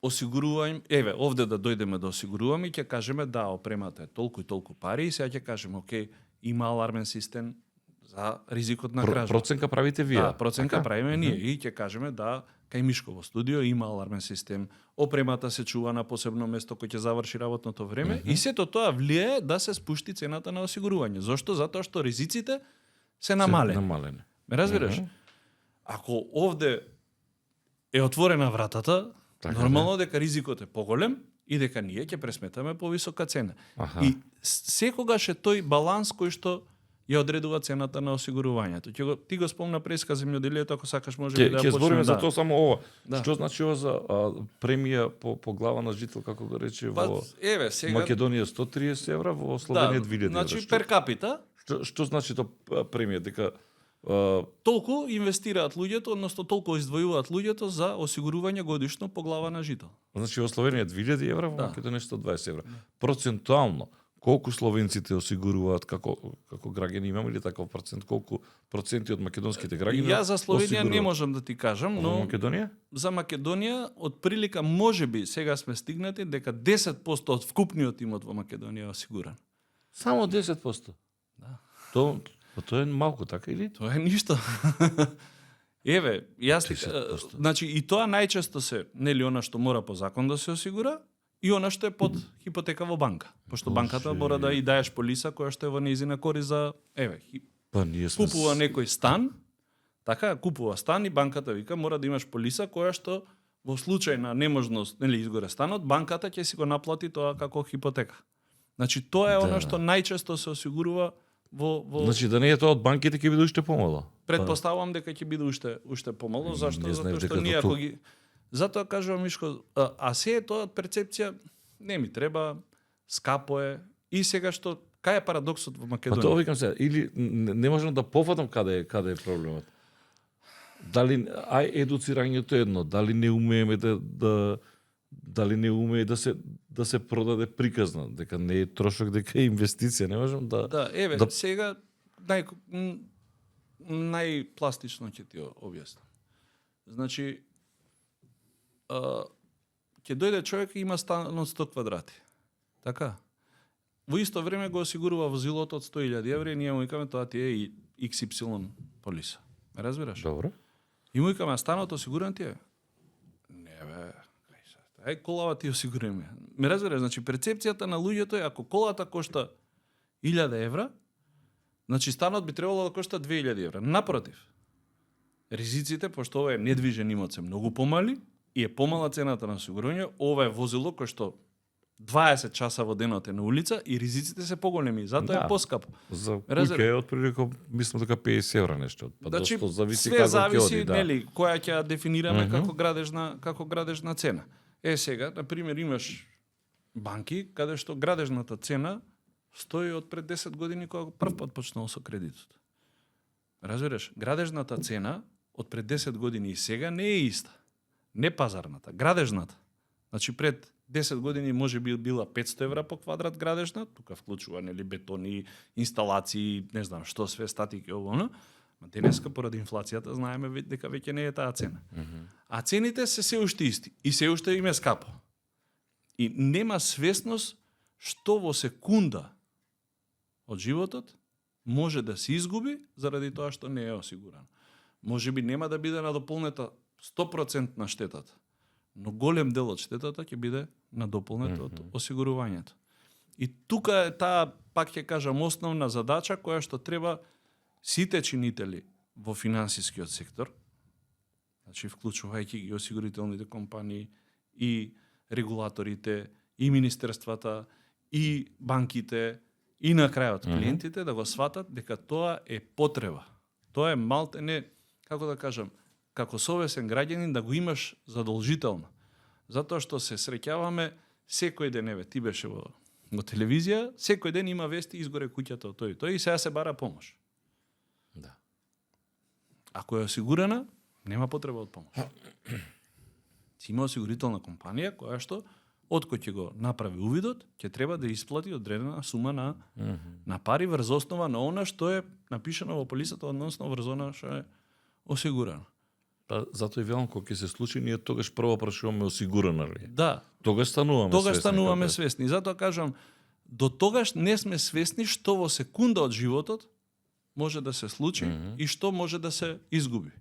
осигурување, овде да дојдеме да осигуруваме и ќе кажеме да опремата е толку и толку пари и сега ќе кажеме окей, има алармен систем за ризикот на кражба.
Проценка правите вие.
Да, проценка
така?
правиме ние и ќе кажеме да кај Мишково студио има алармен систем, опремата се чува на посебно место кој ќе заврши работното време и сето тоа влијае да се спушти цената на осигурување. Зошто? Затоа што ризиците се намалени.
Намалени.
Ме разбираш? Ако овде е отворена вратата,
Така
нормално дека ризикот е поголем и дека ние ќе пресметаме повисока цена.
Аха.
И секогаш е тој баланс кој што ја одредува цената на осигурувањето. Ти го спомна преска земјоделието, ако сакаш може би да
Ќе збориме за
да.
тоа само ова.
Да.
Што значи ова за премија по глава на жител, како го рече
Па,
во
еве, сега
Македонија 130 евра, во Словенија 2000 евра.
значи пер капита
Што значи тоа премија? Дека
толку инвестираат луѓето, односно толку издвојуваат луѓето за осигурување годишно по глава на жител.
значи во Словенија 2000 евра, во
Да.
Македонија 120 евра. Процентуално колку словенците осигуруваат како граѓани, имаме ли таков процент, колку проценти од македонските граѓани?
Ја за Словенија не
осигуруваат?
можам да ти кажам,
Во
но
Македонија?
за Македонија од прилика можеби сега сме стигнати дека 10% од вкупниот имот во Македонија е осигуран.
Само 10%.
Да.
Тоа е малку, така или?
Тоа е ништо. Еве, јас
10%.
значи и тоа најчесто се нели она што мора по закон да се осигура и она што е под хипотека во банка, пошто банката
Боже.
мора да и даеш полиса која што е во нејзина корист за
Па ние сме
купува некој стан, така купува стан и банката вика мора да имаш полиса која што во случај на неможност, нели изгоре станот, банката ќе си го наплати тоа како хипотека. Значи тоа е
Да.
она што најчесто се осигурува во
Значи да не е тоа од банките ќе биде уште помало.
Предпоставувам дека ќе биде уште помало, зашто?
Не знаев
Затоа што
дека
ние
до
ако
тук.
ги затоа кажувам Мишко, а се е тоа перцепција не ми треба, скапо е и сега што кај е парадоксот во
Па
Македонија?
тоа викам се, или не можам да пофатам каде е проблемот. Дали едуцирањето е едно, дали не умееме дали не умее да се продаде приказна, дека не е трошок, дека е инвестиција, не можам да
Да, еве,
да-
сега најпластично ќе ти објаснам. Значи, ќе дојде човек и има стан од 100 квадрати. Така? Во исто време го осигурува возилото од 100.000 евра и ние му викаме тоа ти е и XY полиса. Ме разбираш?
Добро.
И му викаме, а станот осигуран ти е? Не бе, ај колава ти осигуриме. Ме разбираш, значи перцепцијата на луѓето е ако колата кошта 1000 евра, значи станот би требало да кошта 2000 евра. Напротив, ризиците, пошто ова е недвижен имот, се многу помали и е помала цената на осигурување, ова е возило кое што 20 часа во денот е на улица и ризиците се поголеми, затоа
Да.
е поскапо.
За
Разбира-
куќа е отприлика мислам дека 50 евра нешто. Па
Значи,
доста зависи
све
како ќе
зависи,
оди, да.
нели, која ќе ја дефинираме
Мгм.
како градежна цена. Сега, на пример, имаш банки каде што градежната цена стои од пред 10 години кога прв пат почнал со кредитот. Разбираш, градежната цена од пред 10 години и сега не е иста. Не пазарната, градежната. Значи пред 10 години може би била 500 евра по квадрат градежна, тука вклучува нели бетони, инсталации, не знам што све, статики, ово, оно. Ма денеска поради инфлацијата знаеме дека веќе не е таа цена. А цените се уште исти и се уште им е скапо. И нема свесност што во секунда од животот може да се изгуби заради тоа што не е осигуран. Може би нема да биде надополнета 100% на штетата, но голем дел од штетата ќе биде надополнета од осигурувањето. И тука е таа, пак ќе кажам, основна задача која што треба сите чинители во финансискиот сектор, значи вклучувајќи ги осигурителните компании и регулаторите, и министерствата, и банките, и на крајот клиентите да го сватат дека тоа е потреба. Тоа е малтене, како да кажам, како совесен граѓанин да го имаш задолжително. Затоа што се среќаваме секој ден, еве, ти беше во телевизија, секој ден има вести изгоре куќата од тој и тој и сега се бара помош.
Да.
Ако е осигурена, нема потреба од помош. Си има осигурителна компанија која што од кој ќе го направи увидот, ќе треба да исплати одредена сума на пари врз основа на она што е напишано во полисата, односно врз она што е осигурано.
Па затоа и велам кога ќе се случи, ние тогаш прво прашуваме осигурана ли?
Да,
Тогаш стануваме
тогаш
свесни.
стануваме
како е.
свесни. Затоа кажам, до тогаш не сме свесни што во секунда од животот може да се случи и што може да се изгуби.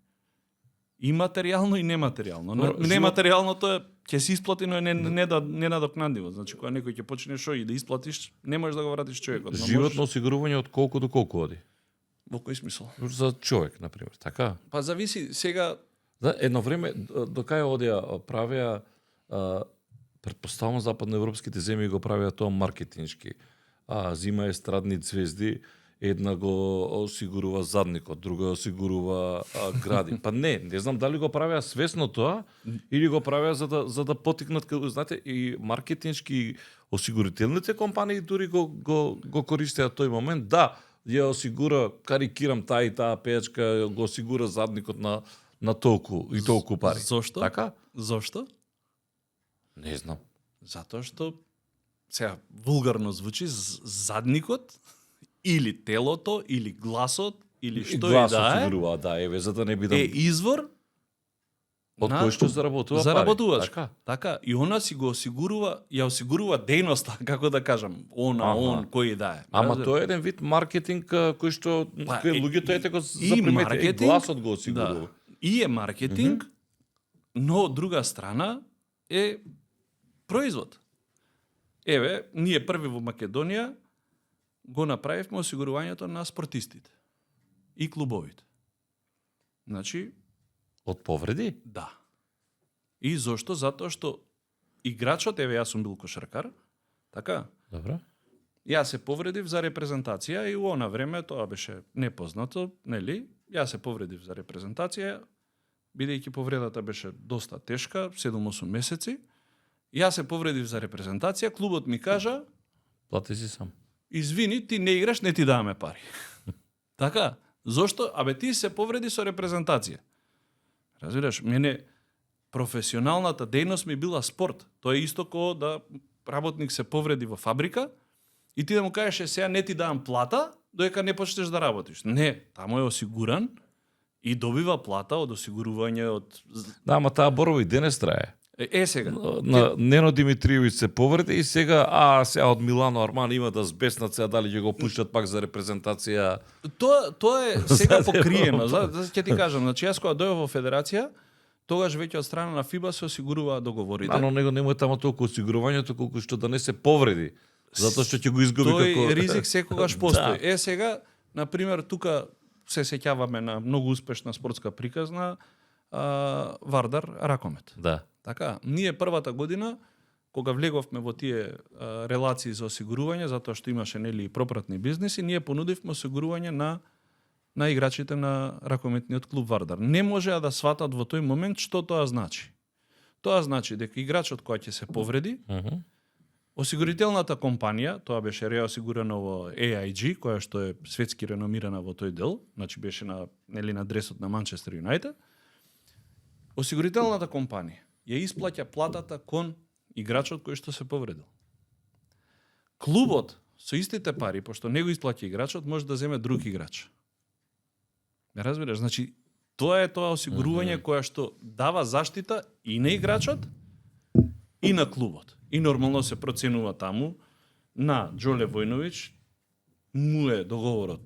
И материјално и нематеријално. Нематеријалното е ќе се исплати, но не надокнадиво. Значи кога некој ќе почне шо и да исплатиш, не можеш да го вратиш човекот. Но
Животно осигурување од колку до колку оди?
Во кој смисол?
За човек, на пример, така?
Па зависи сега.
Да, едно време до кај одеа правеа претпоставувам западноевропските земји го правеа тоа маркетиншки. Зима естрадни звезди, една го осигурува задникот, друга осигурува гради. Па не знам дали го правеа свесно тоа или го правеа за да потикнат, знаете, и маркетиншки осигурителните компании дури го користеа тој момент. Да, ја осигура, карикирам таа и таа пејачка, го осигура задникот на толку и толку пари.
Зошто?
Така?
Зошто?
Не знам.
Затоа што сега вулгарно звучи задникот или телото или гласот или што и
глас
да е.
осигурува, да, еве, за да не бидам
Е извор
од кој што заработува
заработуваш.
пари.
Така, и она си го осигурува, ја осигурува дејноста, како да кажам, он кој да е.
Ама
Разбираш?
тоа е еден вид маркетинг кој што
Па,
кој луѓето ете го
и
запримети,
маркетинг,
гласот го осигурува.
Да. И е маркетинг, но од друга страна е производ. Еве, ние први во Македонија го направивме осигурувањето на спортистите и клубовите. Значи,
Од повреди?
да. И зошто? Затоа што играчот, еве јас сум бил кошаркар, така?
Добро.
Јас се повредив за репрезентација и во она време тоа беше непознато, нели? Јас се повредив за репрезентација, бидејќи повредата беше доста тешка, 7-8 месеци. Јас се повредив за репрезентација, клубот ми кажа:
Плати си сам.
"Извини, ти не играш, не ти даваме пари." Така? Зошто? Абе ти се повреди со репрезентација. Разбираш, мене професионалната дејност ми била спорт. Тоа е исто како да работник се повреди во фабрика и ти да му кажеш сега не ти давам плата, додека не почнеш да работиш. Не, таму е осигуран и добива плата од осигурување од...
Да, ама таа борба и денес трае.
Сега.
На Нено Димитриевиќ се повреди и сега сега од Милано Арман има да збеснат сега дали ќе го пуштат пак за репрезентација.
Тоа е сега покриено. Ќе ти кажам, значи јас кога дојдов во федерација, тогаш веќе од страна на ФИБА се осигуруваа договорите.
Да, но него нема тама толку осигурувањето колку што да не се повреди, затоа што ќе го изгуби
Тој
како
ризик секогаш постои.
Да.
Сега, на пример, тука се сеќаваме на многу успешна спортска приказна Вардар Ракомет.
Да.
Така, ние првата година кога влеговме во тие релации за осигурување, затоа што имаше нели и пропратни бизнеси, ние понудивме осигурување на играчите на ракометниот клуб Вардар. Не можеа да сватат во тој момент што тоа значи. Тоа значи дека играчот кој ќе се повреди, осигурителната компанија, тоа беше реосигурано во AIG, која што е светски реномирана во тој дел, значи беше на дресот на Манчестер Юнайтед, осигурителната компанија ја исплаќа платата кон играчот кој што се повредил. Клубот со истите пари, пошто не го исплаќа играчот, може да земе друг играч. Ме разбираш? Значи, тоа е тоа осигурување која што дава заштита и на играчот и на клубот. И нормално се проценува таму на Џоле Војновиќ му е договорот,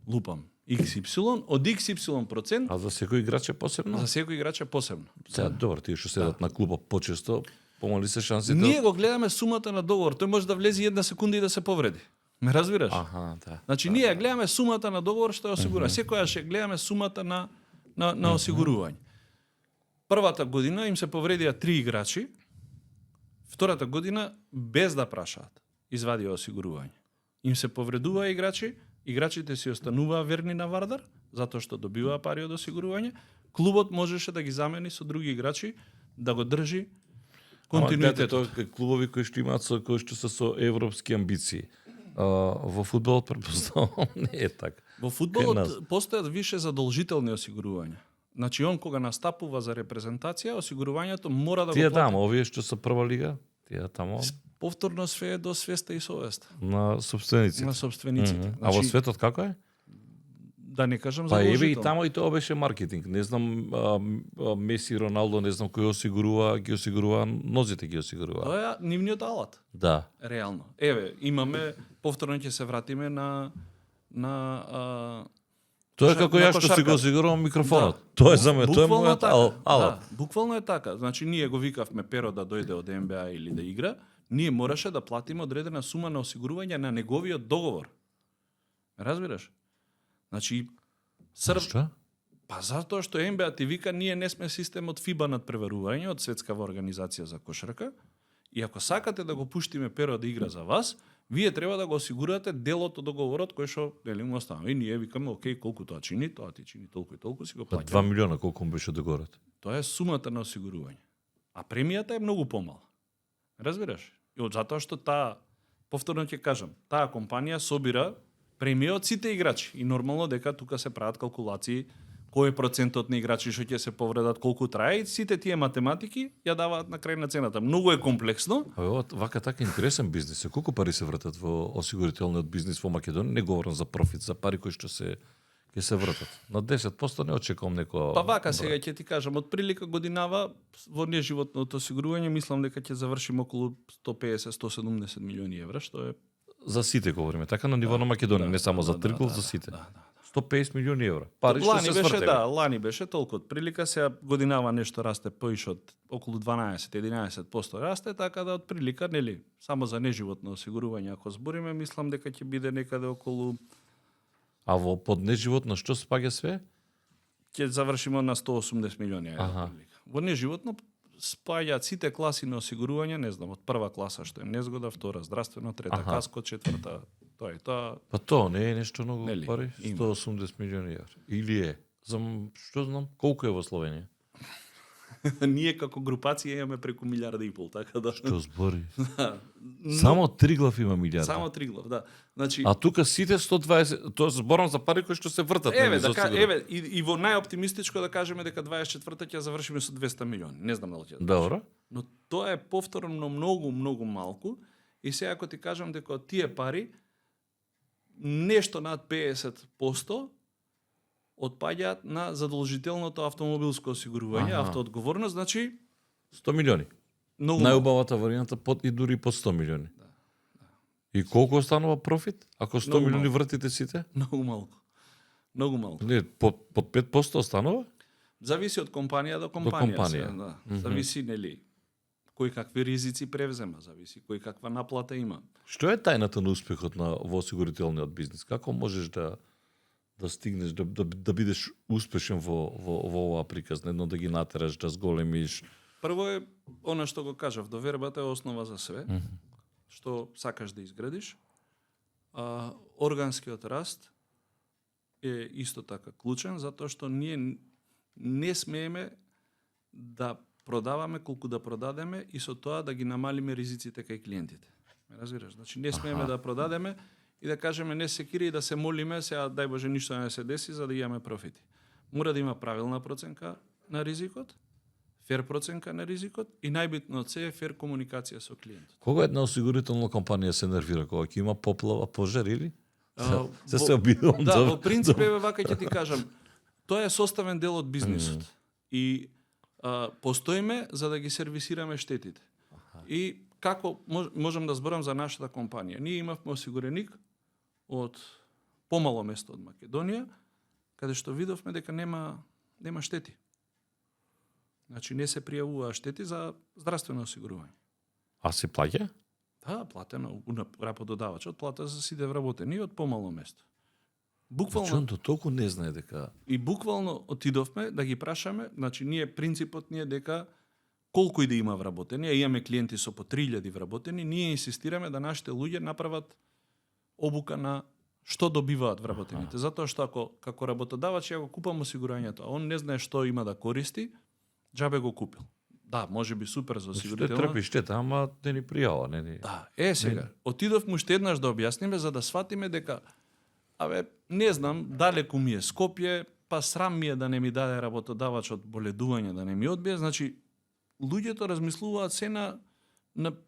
лупам, XY, од XY процент,
А за секој играч е посебно?
за секој играч е посебно.
Сега, добро, тие што седат на клубот почесто, помали се шансите.
Ние го гледаме сумата на договор, тој може да влезе една секунда и да се повреди. Ме разбираш?
Аха, да.
Значи ние ја гледаме сумата на договор што е осигурувано. Секојаш ја гледаме сумата на осигурување. Првата година им се повредија 3 играчи, втората година без да прашаат извадија осигурување. Им се повредуваа играчи, играчите си остануваа верни на Вардар, затоа што добиваа пари од осигурување. Клубот можеше да ги замени со други играчи, да го држи континуитетот.
Тоа клубови кои што имаат кои што се со европски амбиции. Во фудбалот претпоставувам не е така.
Во фудбалот постојат више задолжителни осигурувања. Значи, он кога настапува за репрезентација, осигурувањето мора да
Тие
го плати.
тамо, овие што се прва лига, тие тамо
Повторно све е до свеста и совеста
на собствениците.
на собствениците.
А во светот како е?
Да не кажам
Па еве и
задолжително.
тамо и тоа беше маркетинг. Не знам Меси, Роналдо, не знам кој ги осигурува, нозите ги осигурува.
Тоа е нивниот алат,
Да.
реално. Еве, имаме, повторно ќе се вратиме на
Тоа е
на
како ја што си
кошарката.
го осигурувам микрофонот.
Да.
Тоа е за мене, тоа е
Буквално
мојот
така.
алат.
Да, буквално е така. Значи, ние го викавме Перо да дојде од НБА или да игра, ние мораше да платиме одредена сума на осигурување на неговиот договор. Ме разбираш? Значи,
Што?
Па затоа што НБА ти вика, ние не сме систем од ФИБА над преварување, од Светскава организација за кошарка, и ако сакате да го пуштиме Перо да игра за вас, вие треба да го осигурате делот од договорот кој што нели му останува. И ние викаме, окей, колку тоа чини, тоа ти чини толку и толку, си го
Па
плаќаме.
2 милиона колку му беше договорот.
Тоа е сумата на осигурување. А премијата е многу помала. Разбираш? И од затоа што повторно ќе кажам, таа компанија собира премија од сите играчи. И нормално дека тука се прават калкулации кој е процентот на играчи што ќе се повредат, колку трае, и сите тие математики ја даваат на крај на цената. Многу е комплексно.
А ова вака така интересен бизнис. Колку пари се вратат во осигурителниот бизнис во Македонија? Не говорам за профит, за пари кои што ќе се вратат. На 10% не очекувам некоја.
Па вака сега ќе ти кажам, од прилика годинава во неживотното осигурување мислам дека ќе завршиме околу 150-170 милиони евра, што е
За сите говориме, така на ниво на Македонија, не само за Трикол, за сите. 150 милиони евра. Пари што
лани
се
беше,
свртеме.
да, лани беше толку од прилика, сега годинава нешто расте поише од околу 12-11% расте, така да од прилика, нели, само за неживотно осигурување ако збориме, мислам дека ќе биде некаде околу,
А во под неживотно што спаѓа све?
ќе завршиме на 180 милиони евра.
Аха.
Прилика. Во неживотно спаѓаат сите класи на осигурување, не знам, од прва класа што е незгода, втора здравствено, трета
Аха.
каско, четврта, тоа и тоа.
Па тоа не е нешто многу
Нели,
пари?
има.
180 милиони евра. Или е? Што знам, колку е во Словенија?
Ние како групација имаме преку 1,5 милиарда, така да.
Што збори?
Но-
Само Триглав има милиарда.
Само Триглав, да. Значи,
А тука сите 120, тоа зборам за пари кои што се вртат.
еве,
нели, за осигурување.
еве, и во најоптимистичко да кажеме дека 24-та ќе завршиме со 200 милиони. Не знам дали ќе.
Добро.
Но тоа е повторно многу малку, и сега ако ти кажам дека од тие пари нешто над 50% отпаѓаат на задолжителното автомобилско осигурување,
Аха.
автоодговорност, значи
100 милиони.
многу малку.
Најубавата варијанта под и дури под 100 милиони. И колку останува профит? Ако 100
Многу
милиони
малку.
вртите сите?
Многу малку. Многу малку.
Не, под 5% останува?
Зависи од компанија до компанија.
компанија.
Сега, да. Зависи, нели, кој какви ризици превзема, зависи кој каква наплата има.
Што е тајната на успехот во осигурителниот бизнис? Како можеш да стигнеш да бидеш успешен во оваа приказна, едно да ги натераш, да зголемиш?
Прво е она што го кажав, довербата е основа за све. Што сакаш да изградиш. Органскиот раст е исто така клучен, затоа што ние не смееме да продаваме колку да продадеме и со тоа да ги намалиме ризиците кај клиентите. Ме разбираш? Значи не смееме да продадеме и да кажеме не се кири и да се молиме сега дај Боже ништо не се деси за да имаме профити. Мора да има правилна проценка на ризикот, фер проценка на ризикот и најбитно од се е фер комуникација со клиентот.
Кога една осигурителна компанија се нервира? Кога ќе има поплава, пожар или? Се
Во-
се обидувам
Да,
да...
во принцип еве вака ќе ти кажам, тоа е составен дел од бизнисот. И постоиме за да ги сервисираме штетите. И како можам да зборам за нашата компанија. Ние имавме осигуреник од помало место од Македонија, каде што видовме дека нема штети. Значи не се пријавуваа штети за здравствено осигурување.
А се плаќа?
Да, платено, работодавачот плата за сите вработени од помало место. Буквално
Чон до толку не знае дека...
И буквално отидовме да ги прашаме, значи принципот ни е дека колку и да има вработени, а имаме клиенти со по 3000 вработени, ние инсистираме да нашите луѓе направат обука на што добиваат вработените. Затоа што ако како работодавач ја го купам осигурањето, а он не знае што има да користи, џабе го купил. Да, може би супер за
Што
осигурително.
трпи штета, ама не ни пријава, не ни...
Да, сега, отидовме уште еднаш да објасниме за да сватиме дека не знам, далеку ми е Скопје, па срам ми е да не ми даде работодавач од боледување да не ми одбие, значи луѓето размислуваат се на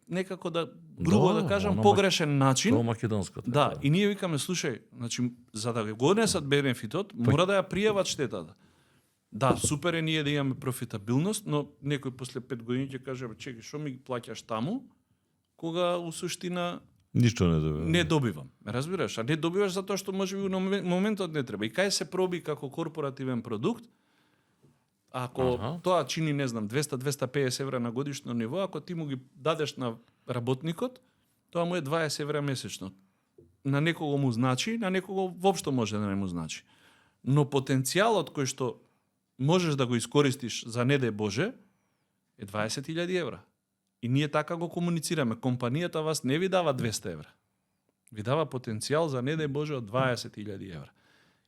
некако грубо да кажам
оно
погрешен начин.
Тоа македонско. Така.
Да, и ние викаме, слушај, значи за да го однесат бенефитот, мора да ја пријават штетата. Да, супер е ние да имаме профитабилност, но некој после 5 години ќе каже, чекај, што ми плаќаш таму, кога у суштина
Ништо не добива.
не добивам. Разбираш, а не добиваш затоа што можеби на моментот не треба. И кај се проби како корпоративен продукт, ако тоа чини, не знам, 200-250 евра на годишно ниво, ако ти му ги дадеш на работникот, тоа му е 20 евра месечно. На некого му значи, на некого воопшто може да не му значи. Но потенцијалот кој што можеш да го искористиш за не де Боже е 20.000 евра. И ние така го комуницираме. Компанијата вас не ви дава 200 евра. Ви дава потенцијал за не де Боже од 20.000 евра.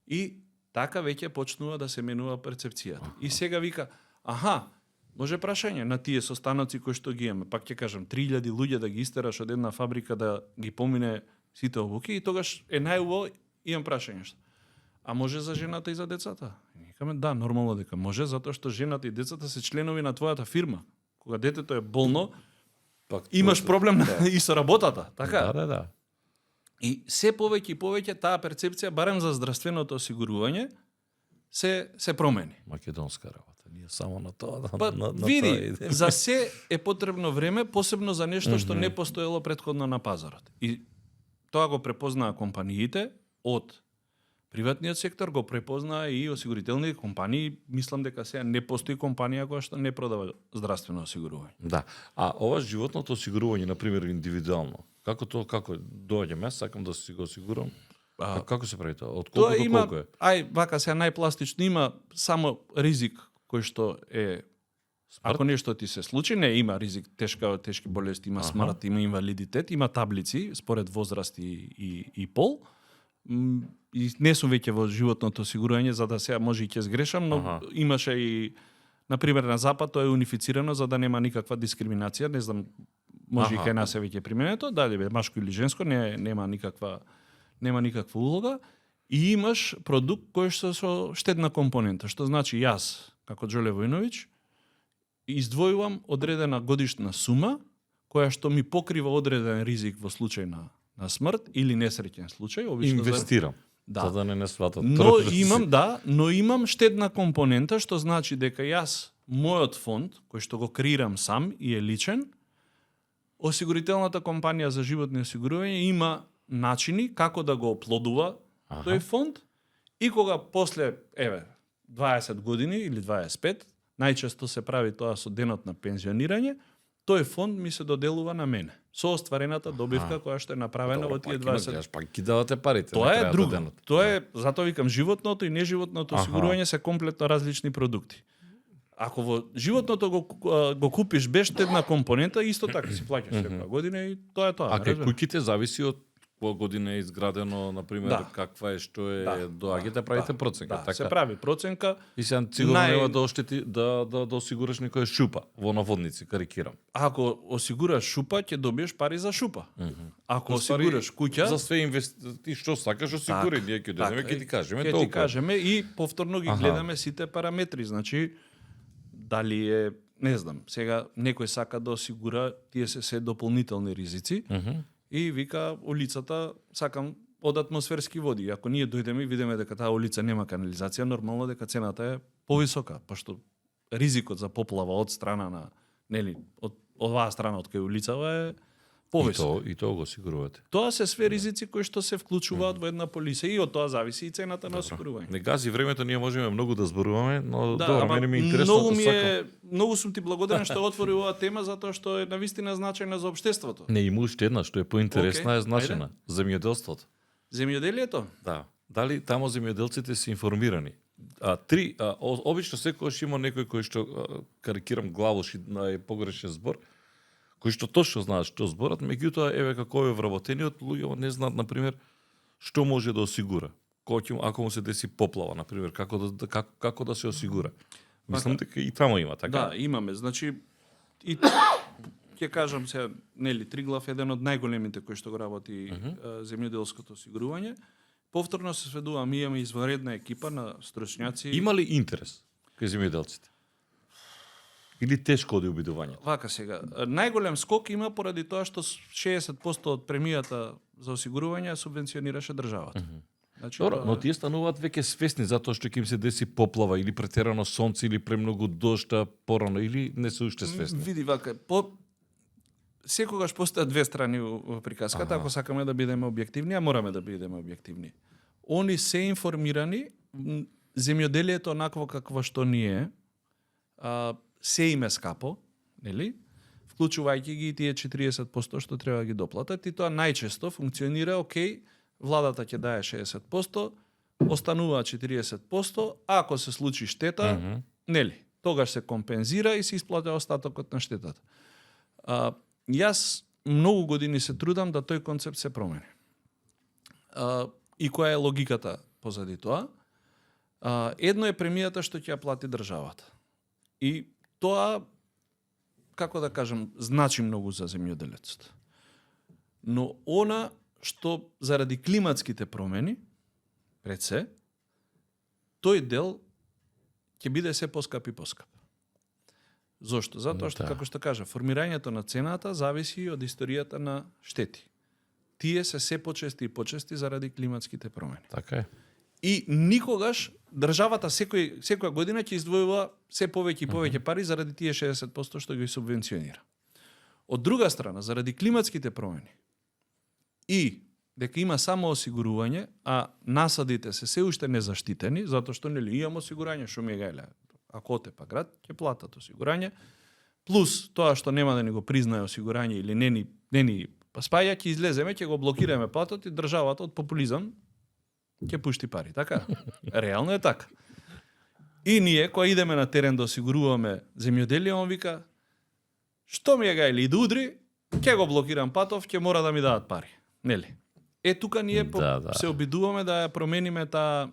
И така веќе почнува да се менува перцепцијата. И сега вика, аха, може прашање на тие состаноци кои што ги имаме. Пак ќе кажам, 3.000 луѓе да ги истераш од една фабрика да ги помине сите обуки и тогаш е најубаво, имам прашање што. А може за жената и за децата? Викаме, да, нормално дека може, затоа што жената и децата се членови на твојата фирма. Кога детето е болно,
Пак,
имаш проблем и со работата, така?
Да.
И се повеќе и повеќе таа перцепција, барем за здравственото осигурување, се промени.
Македонска работа. Ние само на тоа.
Па,
на
види,
тоа идеме.
за се е потребно време, посебно за нешто што не постоело претходно на пазарот. И тоа го препознаа компаниите од приватниот сектор, го препознаа и осигурителни компании. Мислам дека сега не постои компанија која што не продава здравствено осигурување.
Да. А ова животното осигурување, на пример, индивидуално, како доаѓам, јас сакам да си го осигурам. Како се прави тоа? Од колку
Тоа
до
има,
колку е?
вака сега најпластично има само ризик кој што е
Смрт?
ако нешто ти се случи, не има ризик, тешки болести, има смрт, има инвалидитет, има таблици според возраст и пол. И не сум веќе во животното осигурување, за да сега може и ќе сгрешам, но имаше и, например, на Запад тоа е унифицирано за да нема никаква дискриминација, не знам, може и кај нас е веќе применето, дали бе машко или женско, нема никаква улога. И имаш продукт кој што со штедна компонента, што значи јас, како Џоле Војновиќ, издвојувам одредена годишна сума која што ми покрива одреден ризик во случај на смрт или несреќен случај, обично
Инвестирам.
Да.
За да не сватат.
Но имам штедна компонента, што значи дека јас, мојот фонд, кој што го креирам сам и е личен, осигурителната компанија за животни осигурување има начини како да го оплодува тој фонд и кога после 20 години или 25, најчесто се прави тоа со денот на пензионирање, тој фонд ми се доделува на мене со остварената добивка која што е направена во тие 20.
Пак ги давате парите.
Тоа е друго.
Денот.
Тоа е, затоа викам, животното и неживотното осигурување се комплетно различни продукти. Ако во животното го купиш без штедна компонента, исто така си плаќаш секоја година и тоа е тоа.
А кај куќите зависи од која година е изградено, например, каква е, што е, доаѓате, правите проценка.
Да, се прави проценка.
И сега сигурно нема да оштети, да осигураш некоја шупа во наводници, карикирам.
Ако осигураш шупа, ќе добиеш пари за шупа. Ако осигураш куќа,
за све ти што сакаш осигури, ние ќе дојдеме, ќе ти кажеме
толку. Ќе ти кажеме и повторно ги гледаме сите параметри, значи дали е, не знам, сега некој сака да осигура, тие се дополнителни ризици. И вика, улицата сакам од атмосферски води. Ако ние дојдеме и видиме дека таа улица нема канализација, нормално дека цената е повисока, пошто ризикот за поплава од страна на, од оваа страна од кај улицава е повисок.
И тоа го осигурувате.
Тоа се све ризици кои што се вклучуваат во една полиса и од тоа зависи и цената на осигурување.
Не гази времето, ние можеме многу да зборуваме, но добро, мене ми е интересно
многу сум ти благодарен што отвори оваа тема затоа што е навистина значајна за општеството.
Не, има уште една што е поинтересна, е значајна, земјоделството.
Земјоделието?
Да. Дали тамо земјоделците се информирани? Обично секогаш има некој кој што карикирам главош и е погрешен збор, кои што точно знаат што зборат, меѓутоа еве како е вработениот луѓе не знаат на пример што може да осигура. Ако му се деси поплава, на пример, како да се осигура. Мислам дека и тамо има, така?
Да, имаме. Значи и ќе кажам сега, Триглав е еден од најголемите кои што го работи земјоделското осигурување. повторно се сведувам, ми имаме изваредна екипа на стручњаци.
Има ли интерес кај земјоделците? Или тешко оди обидувањето?
Вака сега, најголем скок има поради тоа што 60% од премијата за осигурување субвенционираше државата. Значи,
Добро, но тие стануваат веќе свесни затоа што ќе им се деси поплава или претерано сонце или премногу дожд порано или не се уште свесни.
Види вака, секогаш постојат две страни во приказката, ако сакаме да бидеме објективни, а мораме да бидеме објективни. Они се информирани, земјоделието онакво какво што ние, се им е скапо, нели? Вклучувајќи ги и тие 40% што треба да ги доплатат, и тоа најчесто функционира, окей, владата ќе дае 60%, останува 40%, ако се случи штета, нели, тогаш се компензира и се исплати остатокот на штетата. Јас многу години се трудам да тој концепт се промени. И која е логиката позади тоа? Едно е премијата што ќе ја плати државата. И тоа, како да кажам, значи многу за земјоделецот. Но она што заради климатските промени, пред се, тој дел ќе биде се поскап и поскап. Зошто? Затоа што, како што кажа, формирањето на цената зависи од историјата на штети. Тие се почести и почести заради климатските промени.
Така е.
И никогаш државата секоја година ќе издвојува се повеќе и повеќе пари заради тие 60% што ги субвенционира. Од друга страна, заради климатските промени и дека има само осигурување, а насадите се уште незаштитени, затоа што нели имам осигурање, што ми е гајле, ако отепа град, ќе платат осигурање, плюс тоа што нема да ни го признае осигурање или не ни спаја, ќе излеземе, ќе го блокираме платот и државата од популизам ќе пушти пари, така? Реално е така. И ние, кои идеме на терен да осигуруваме земјоделие, он вика, што ми е гајле и да удри, ќе го блокирам патов, ќе мора да ми дадат пари. Нели? Тука ние се обидуваме да ја промениме таа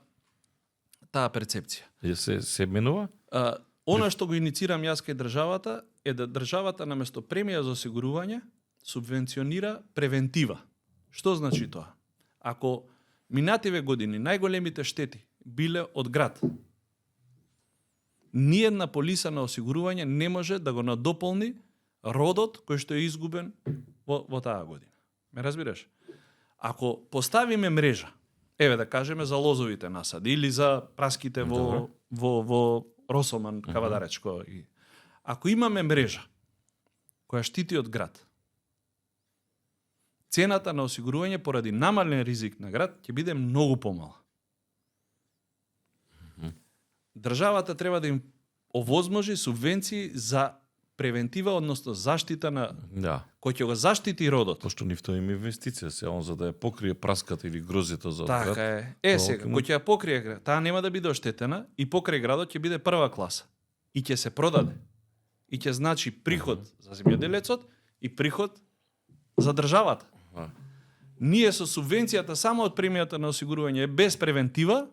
перцепција.
Се менува?
Она што го иницирам јас кај државата е да државата наместо премија за осигурување субвенционира превентива. Што значи тоа? Ако минативе години најголемите штети биле од град, ниедна полиса на осигурување не може да го надополни родот кој што е изгубен во таа година. Ме разбираш? Ако поставиме мрежа, еве да кажеме за лозовите насади или за праските во Росоман, Кавадаречко, ако имаме мрежа која штити од град, цената на осигурување поради намален ризик на град ќе биде многу помала. Државата треба да им овозможи субвенции за превентива, односно заштита на кој ќе го заштити родот.
Пошто нивто им инвестиција се, он за да ја покрие праската или грозјето за град.
Така е. Сега, кој ќе ја покрие град, таа нема да биде оштетена и покрај градот ќе биде прва класа. И ќе се продаде. И ќе значи приход за земјоделецот и приход за државата. Ние со субвенцијата само од премијата на осигурување без превентива,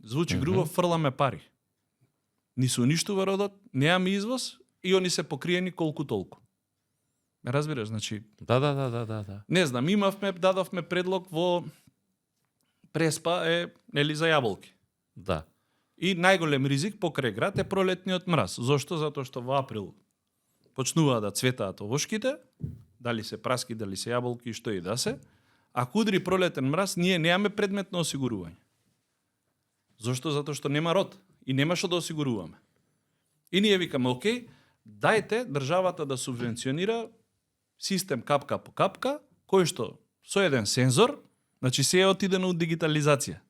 звучи грубо, фрламе пари. Ни се уништува родот, немаме извоз и они се покриени колку толку. Ме разбираш, значи?
Да.
Не знам, дадовме предлог во Преспа нели за јаболки.
Да.
И најголем ризик покрај град е пролетниот мраз. Зошто? Затоа што во април почнуваат да цветаат овошките, дали се праски, дали се јаболки, што и да се. Ако удри пролетен мраз, ние немаме предмет на осигурување. Зошто? Затоа што нема род и нема што да осигуруваме. И ние викаме, окей, дајте државата да субвенционира систем капка по капка, кој што со еден сензор, значи се е отидено од дигитализација.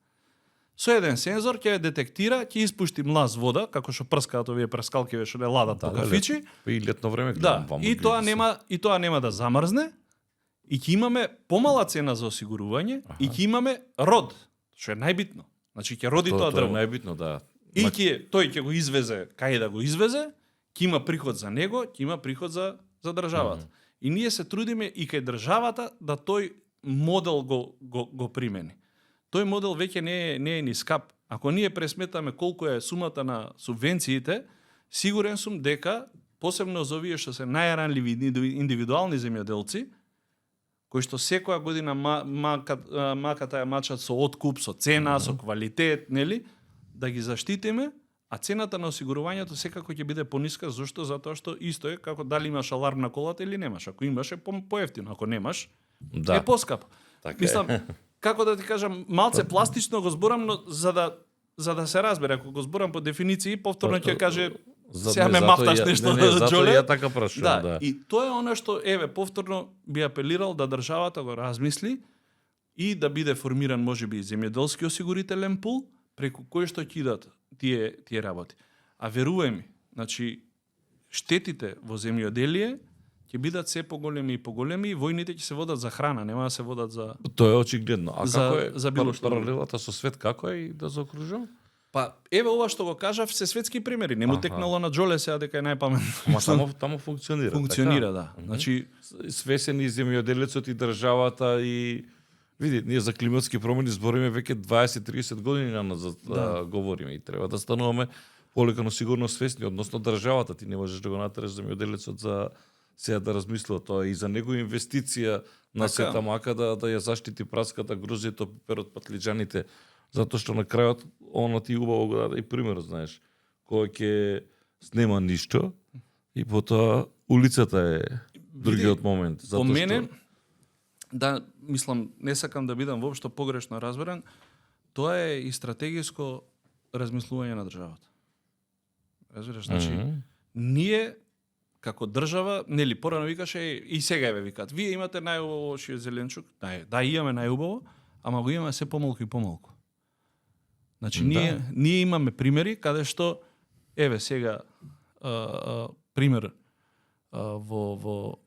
Со еден сензор ќе детектира, ќе испушти млаз вода, како што прскаат овие прскалкиве што не ладат по кафичи.
И летно време
да, и тоа нема да замрзне, и ќе имаме помала цена за осигурување, и ќе имаме род, што е најбитно. Значи ќе роди тоа дрво.
Тоа е најбитно, да.
И тој ќе го извезе, кај да го извезе, ќе има приход за него, ќе има приход за државата. И ние се трудиме и кај државата да тој модел го примени. Тој модел веќе не е ни скап. Ако ние пресметаме колку е сумата на субвенциите, сигурен сум дека, посебно за овие што се најранливи индивидуални земјоделци, кои што секоја година маката ја мачат со откуп, со цена, со квалитет, нели? Да ги заштитиме, а цената на осигурувањето секако ќе биде пониска. Зошто? Затоа што исто е како дали имаш аларм на колата или немаш. Ако имаш е поевтино, ако немаш е поскапо.
Така
Мислам, како да ти кажам, малце пластично го зборам, но за да се разбере, ако го зборам по дефиниции, повторно ќе каже сега ме мафташ нешто,
Джоле. Ја така прашувам, да.
И тоа е она што, повторно би апелирал да државата го размисли и да биде формиран можеби земјоделски осигурителен пул, преку кој што ќе идат тие работи. А верувај ми, значи, штетите во земјоделие ќе бидат се поголеми и поголеми и војните ќе се водат за храна, нема да се водат за...
Тоа е очигледно. А како е
за било што
паралелата со свет, како е и да заокружувам?
Па, ова што го кажав, се светски примери. Не му текнало на Джоле сега дека е најпаметно.
Ама таму функционира.
Функционира, да. Значи,
свесен и земјоделецот и државата и види, ние за климатски промени збориме веќе 20-30 години назад говориме и треба да стануваме полека сигурно свесни, односно државата. Ти не можеш да го натераш земјоделецот за сега да размислува тоа и за него инвестиција на сета мака да ја заштити праската, грузито, пиперот, патлиџаните, затоа што на крајот она ти убаво го даде и пример, знаеш, кој ќе снема ништо и потоа улицата е другиот момент.
По мене, да, мислам, не сакам да бидам воопшто погрешно разберан, тоа е и стратегиско размислување на државата. Разбираш, значи, ние како држава, нели, порано викаше и сега викаат, вие имате најубаво шиот зеленчук, да, имаме најубаво, ама го имаме се помалку и помалку. Значи, ние имаме примери каде што, сега, пример, во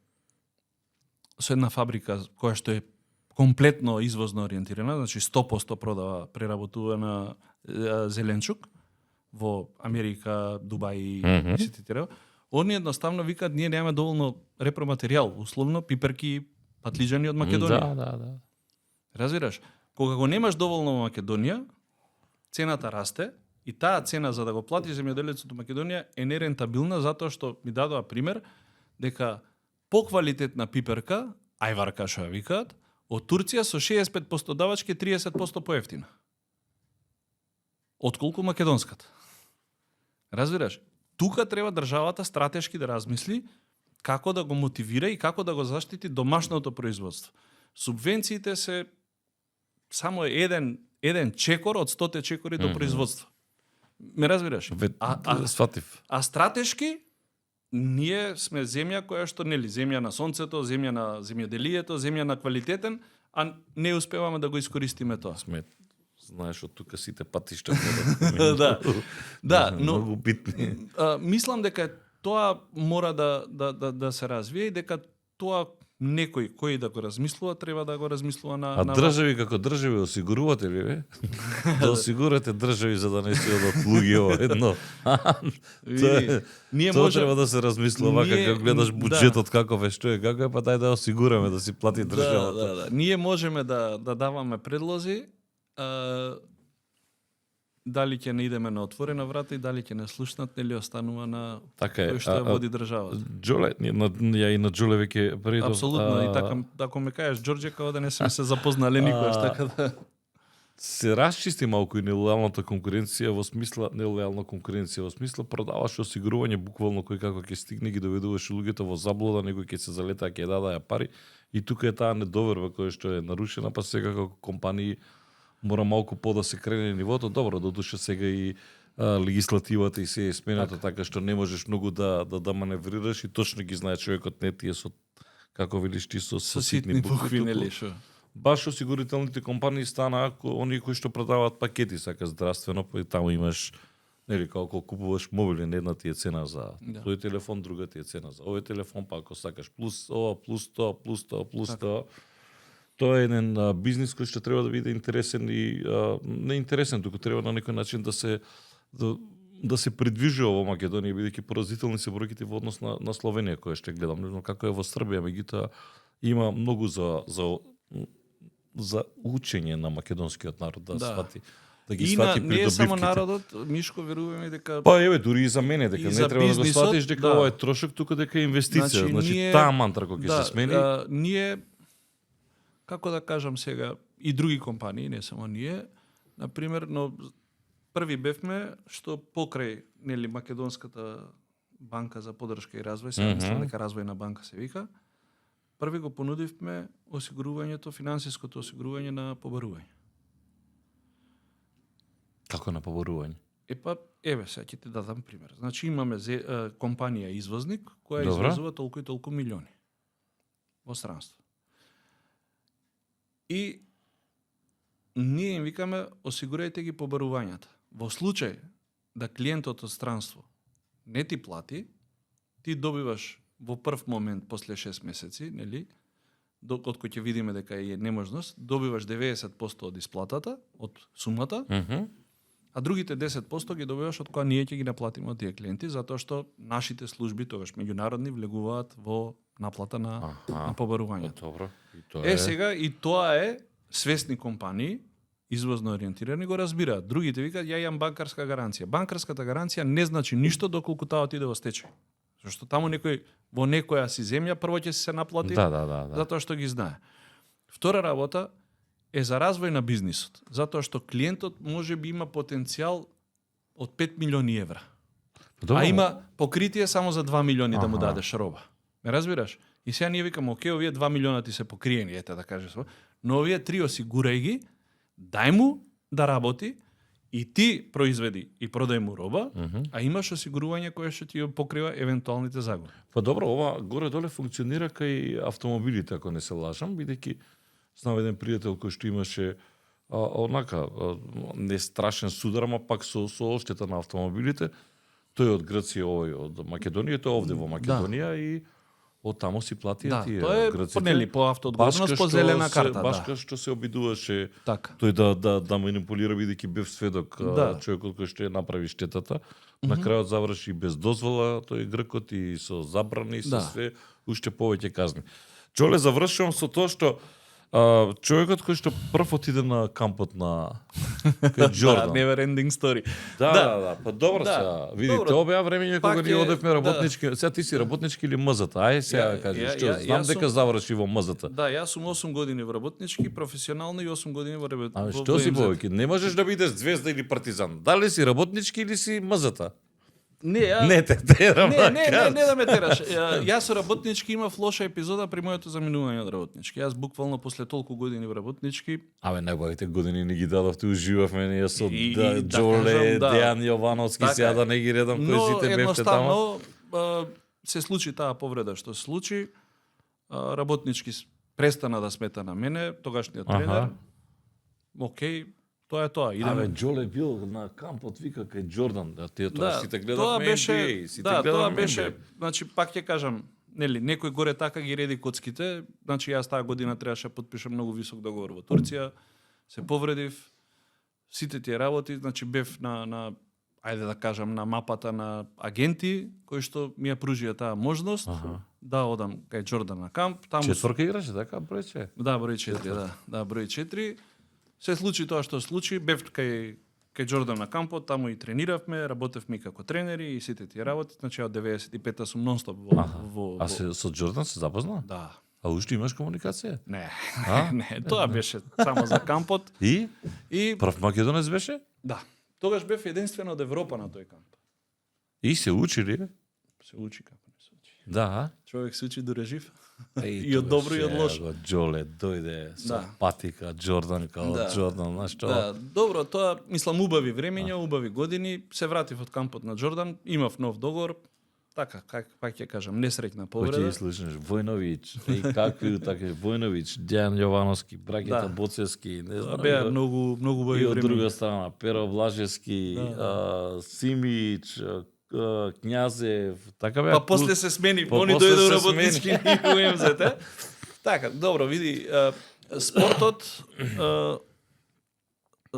со една фабрика која што е комплетно извозно ориентирана, значи 100% продава преработувана зеленчук во Америка, Дубај и сите тие. Они едноставно викаат, ние немаме доволно репроматеријал, условно пиперки, патлиџани од Македонија.
Да.
Разбираш? Кога го немаш доволно во Македонија, цената расте и таа цена за да го плати земјоделецот во Македонија е нерентабилна затоа што ми дадоа пример дека поквалитетна пиперка, ајварка што ја викаат, од Турција со 65% давачки 30% поевтина. Отколку македонската. Разбираш? Тука треба државата стратешки да размисли како да го мотивира и како да го заштити домашното производство. Субвенциите се само еден чекор од 100 чекори до производство. Ме разбираш?
Сватив.
А стратешки ние сме земја која што нели земја на сонцето, земја на земјоделието, земја на квалитетен, а не успеваме да го искористиме тоа.
Знаеш, од тука сите патишта
да, но
многу битни.
Мислам дека тоа мора да се развие и дека тоа некој кој да го размислува треба да го размислува на
држави како држави осигурувате ли ве? Да осигурате држави за да не се одат луѓе едно. Тоа треба да се размислува како гледаш буџетот каков е, што е, како е, па дај да осигураме да си плати државата.
Да. Ние можеме да даваме предлози, дали ќе не идеме на отворена врата и дали ќе не слушнат или останува на тој што ја води државата.
Джоле, ја и на Джоле веќе предо.
Апсолутно, и така, ако ме кажеш Џорџе, како да не сме се запознале никогаш, така да...
Се расчисти малку и нелојалната конкуренција во смисла, продаваш осигурување буквално кој како ќе стигне, ги доведуваш луѓето во заблуда, некој ќе се залета, ќе дадаа пари и тука е таа недоверба која што е нарушена, па сега како компании мора малку по да се крене нивото. Добро, додуша сега и легислативата и се е смената така што не можеш многу да маневрираш и точно ги знае човекот, не тие со како велиш ти со ситни букви
нели шо.
Баш осигурителните компании стана оние кои што продаваат пакети, сака здравствено, па и таму имаш нели како купуваш мобилен, една ти е цена за тој телефон, друга ти е цена за овој телефон, па ако сакаш плюс ова, плюс тоа. Тоа е еден бизнис кој што треба да биде интересен и не интересен, туку треба на некој начин да се придвижува во Македонија, бидејќи поразителни се бројките во однос на Словенија која што гледам, но како е во Србија, меѓутоа има многу за учење на македонскиот народ да свати. Да ги свати придобивките.
Не е само народот, Мишко, веруваме дека...
Па дури и за мене, дека не треба да го сватиш дека ова е трошок, тука дека е инвестиција. Значи таа мантра кој ќе се смени...
Ние како да кажам сега, и други компании, не само ние, на пример, но први бевме што покрај нели Македонската банка за поддршка и развој, сега мислам дека развојна банка се вика, први го понудивме осигурувањето, финансиското осигурување на побарување.
Како на побарување?
Еве сега ќе ти дадам пример. Значи имаме компанија извозник која
Добро.
извозува толку и толку милиони во странство. И ние им викаме осигурајте ги побарувањата. Во случај да клиентот од странство не ти плати, ти добиваш во прв момент после 6 месеци, нели? Од кој ќе видиме дека е неможност, добиваш 90% од исплатата, од сумата, а другите 10% ги добиваш од која ние ќе ги наплатиме од тие клиенти, затоа што нашите служби, тогаш меѓународни, влегуваат во наплата на побарувањето.
Добро. И тоа
Сега и тоа е свесни компании, извозно ориентирани, го разбираат. Другите викаат, ја имам банкарска гаранција. Банкарската гаранција не значи ништо доколку таа отиде во стечај. Зашто таму некој во некоја си земја прво ќе се наплати,
Да.
затоа што ги знае. Втора работа е за развој на бизнисот, затоа што клиентот може би има потенцијал од 5 милиони евра.
Добро.
А има покритие само за 2 милиони да му дадеш роба. Ме разбираш? И сега ние викаме, окей, овие 2 милиона ти се покриени, ете да кажеш, но овие 3 осигурај ги, дај му да работи и ти произведи и продај му роба, а имаш осигурување кое што ти покрива евентуалните загуби.
Па добро, ова горе-доле функционира кај автомобилите, ако не се лажам, бидејќи знам еден пријател кој што имаше не страшен судар, ама пак со оштета на автомобилите. Тој од Грција, овој од Македонија, тој овде во Македонија и од таму си платија тие
тоа е
грците.
по автоодговорност, по зелена карта.
Башка што се обидуваше
така.
тој да манипулира, бидејќи бев сведок, човекот кој што ја направи штетата. На крајот заврши без дозвола, тој гркот и со забрани, со све, уште повеќе казни. Чоле, завршувам со тоа што човекот кој што прв отиде на кампот на Џордан.
Never ending story.
Да. Па добро сега. Видите, тоа беа времења кога ние одевме работнички. Сега ти си работнички или мзата? Ај сега кажи, што знам дека заврши во мзата.
Да, јас сум 8 години во работнички, професионално и 8 години во
А што си повеќе? Не можеш да бидеш звезда или партизан. Дали си работнички или си мзата? Не те терам.
Не да ме тераш. Јас со работнички имав лоша епизода при моето заминување од работнички. Јас буквално после толку години во работнички.
Најубавите години не ги дадовте, уживавме ние со Џоле, Дејан Јовановски, сега да не ги редам кои сите бевте таму.
Но се случи таа повреда што се случи. Работнички престана да смета на мене, тогашниот тренер. Океј, тоа е тоа.
Идеме. Џоле бил на кампот, вика кај Џордан, тоа сите гледавме NBA, сите
гледавме тоа беше,
NBA.
значи пак ќе кажам, нели, некој горе така ги реди коцките, значи јас таа година требаше да потпишам многу висок договор во Турција, се повредив, сите тие работи, значи бев на ајде да кажам, на мапата на агенти, кои што ми ја пружија таа можност да одам кај Џордан на камп. Таму
четворка играше, така, број 4?
Да, број 4, да, број 4. Се случи тоа што случи, бев кај Џордан на кампот, таму и трениравме, работевме како тренери и сите тие работи, значи од 95-та сум нонстоп во
А со Џордан се запозна?
Да.
А уште имаш комуникација?
Не, тоа беше само за кампот.
И прв македонец беше?
Да. Тогаш бев единствен од Европа на тој камп.
И се учи ли?
Се учи, како не се учи.
Да.
Човек се учи дуре жив. И од добро и од лошо.
Џоле дојде со патика, Џордан као Џордан, знаеш што?
Да, добро, тоа мислам убави времења, убави години, се вратив од кампот на Џордан, имав нов договор. Така, пак ќе кажам, несреќна повреда.
Кој ќе слушнеш Војновиќ, и какви така Војновиќ, Дејан Јовановски, бракета Боцевски, не знам.
Беа многу убави времења.
И од друга страна Перо Влажевски, Симиќ, Књазев, така беа.
Па после се смени, они дојде работнички и УМЗ. Така, добро, види, спортот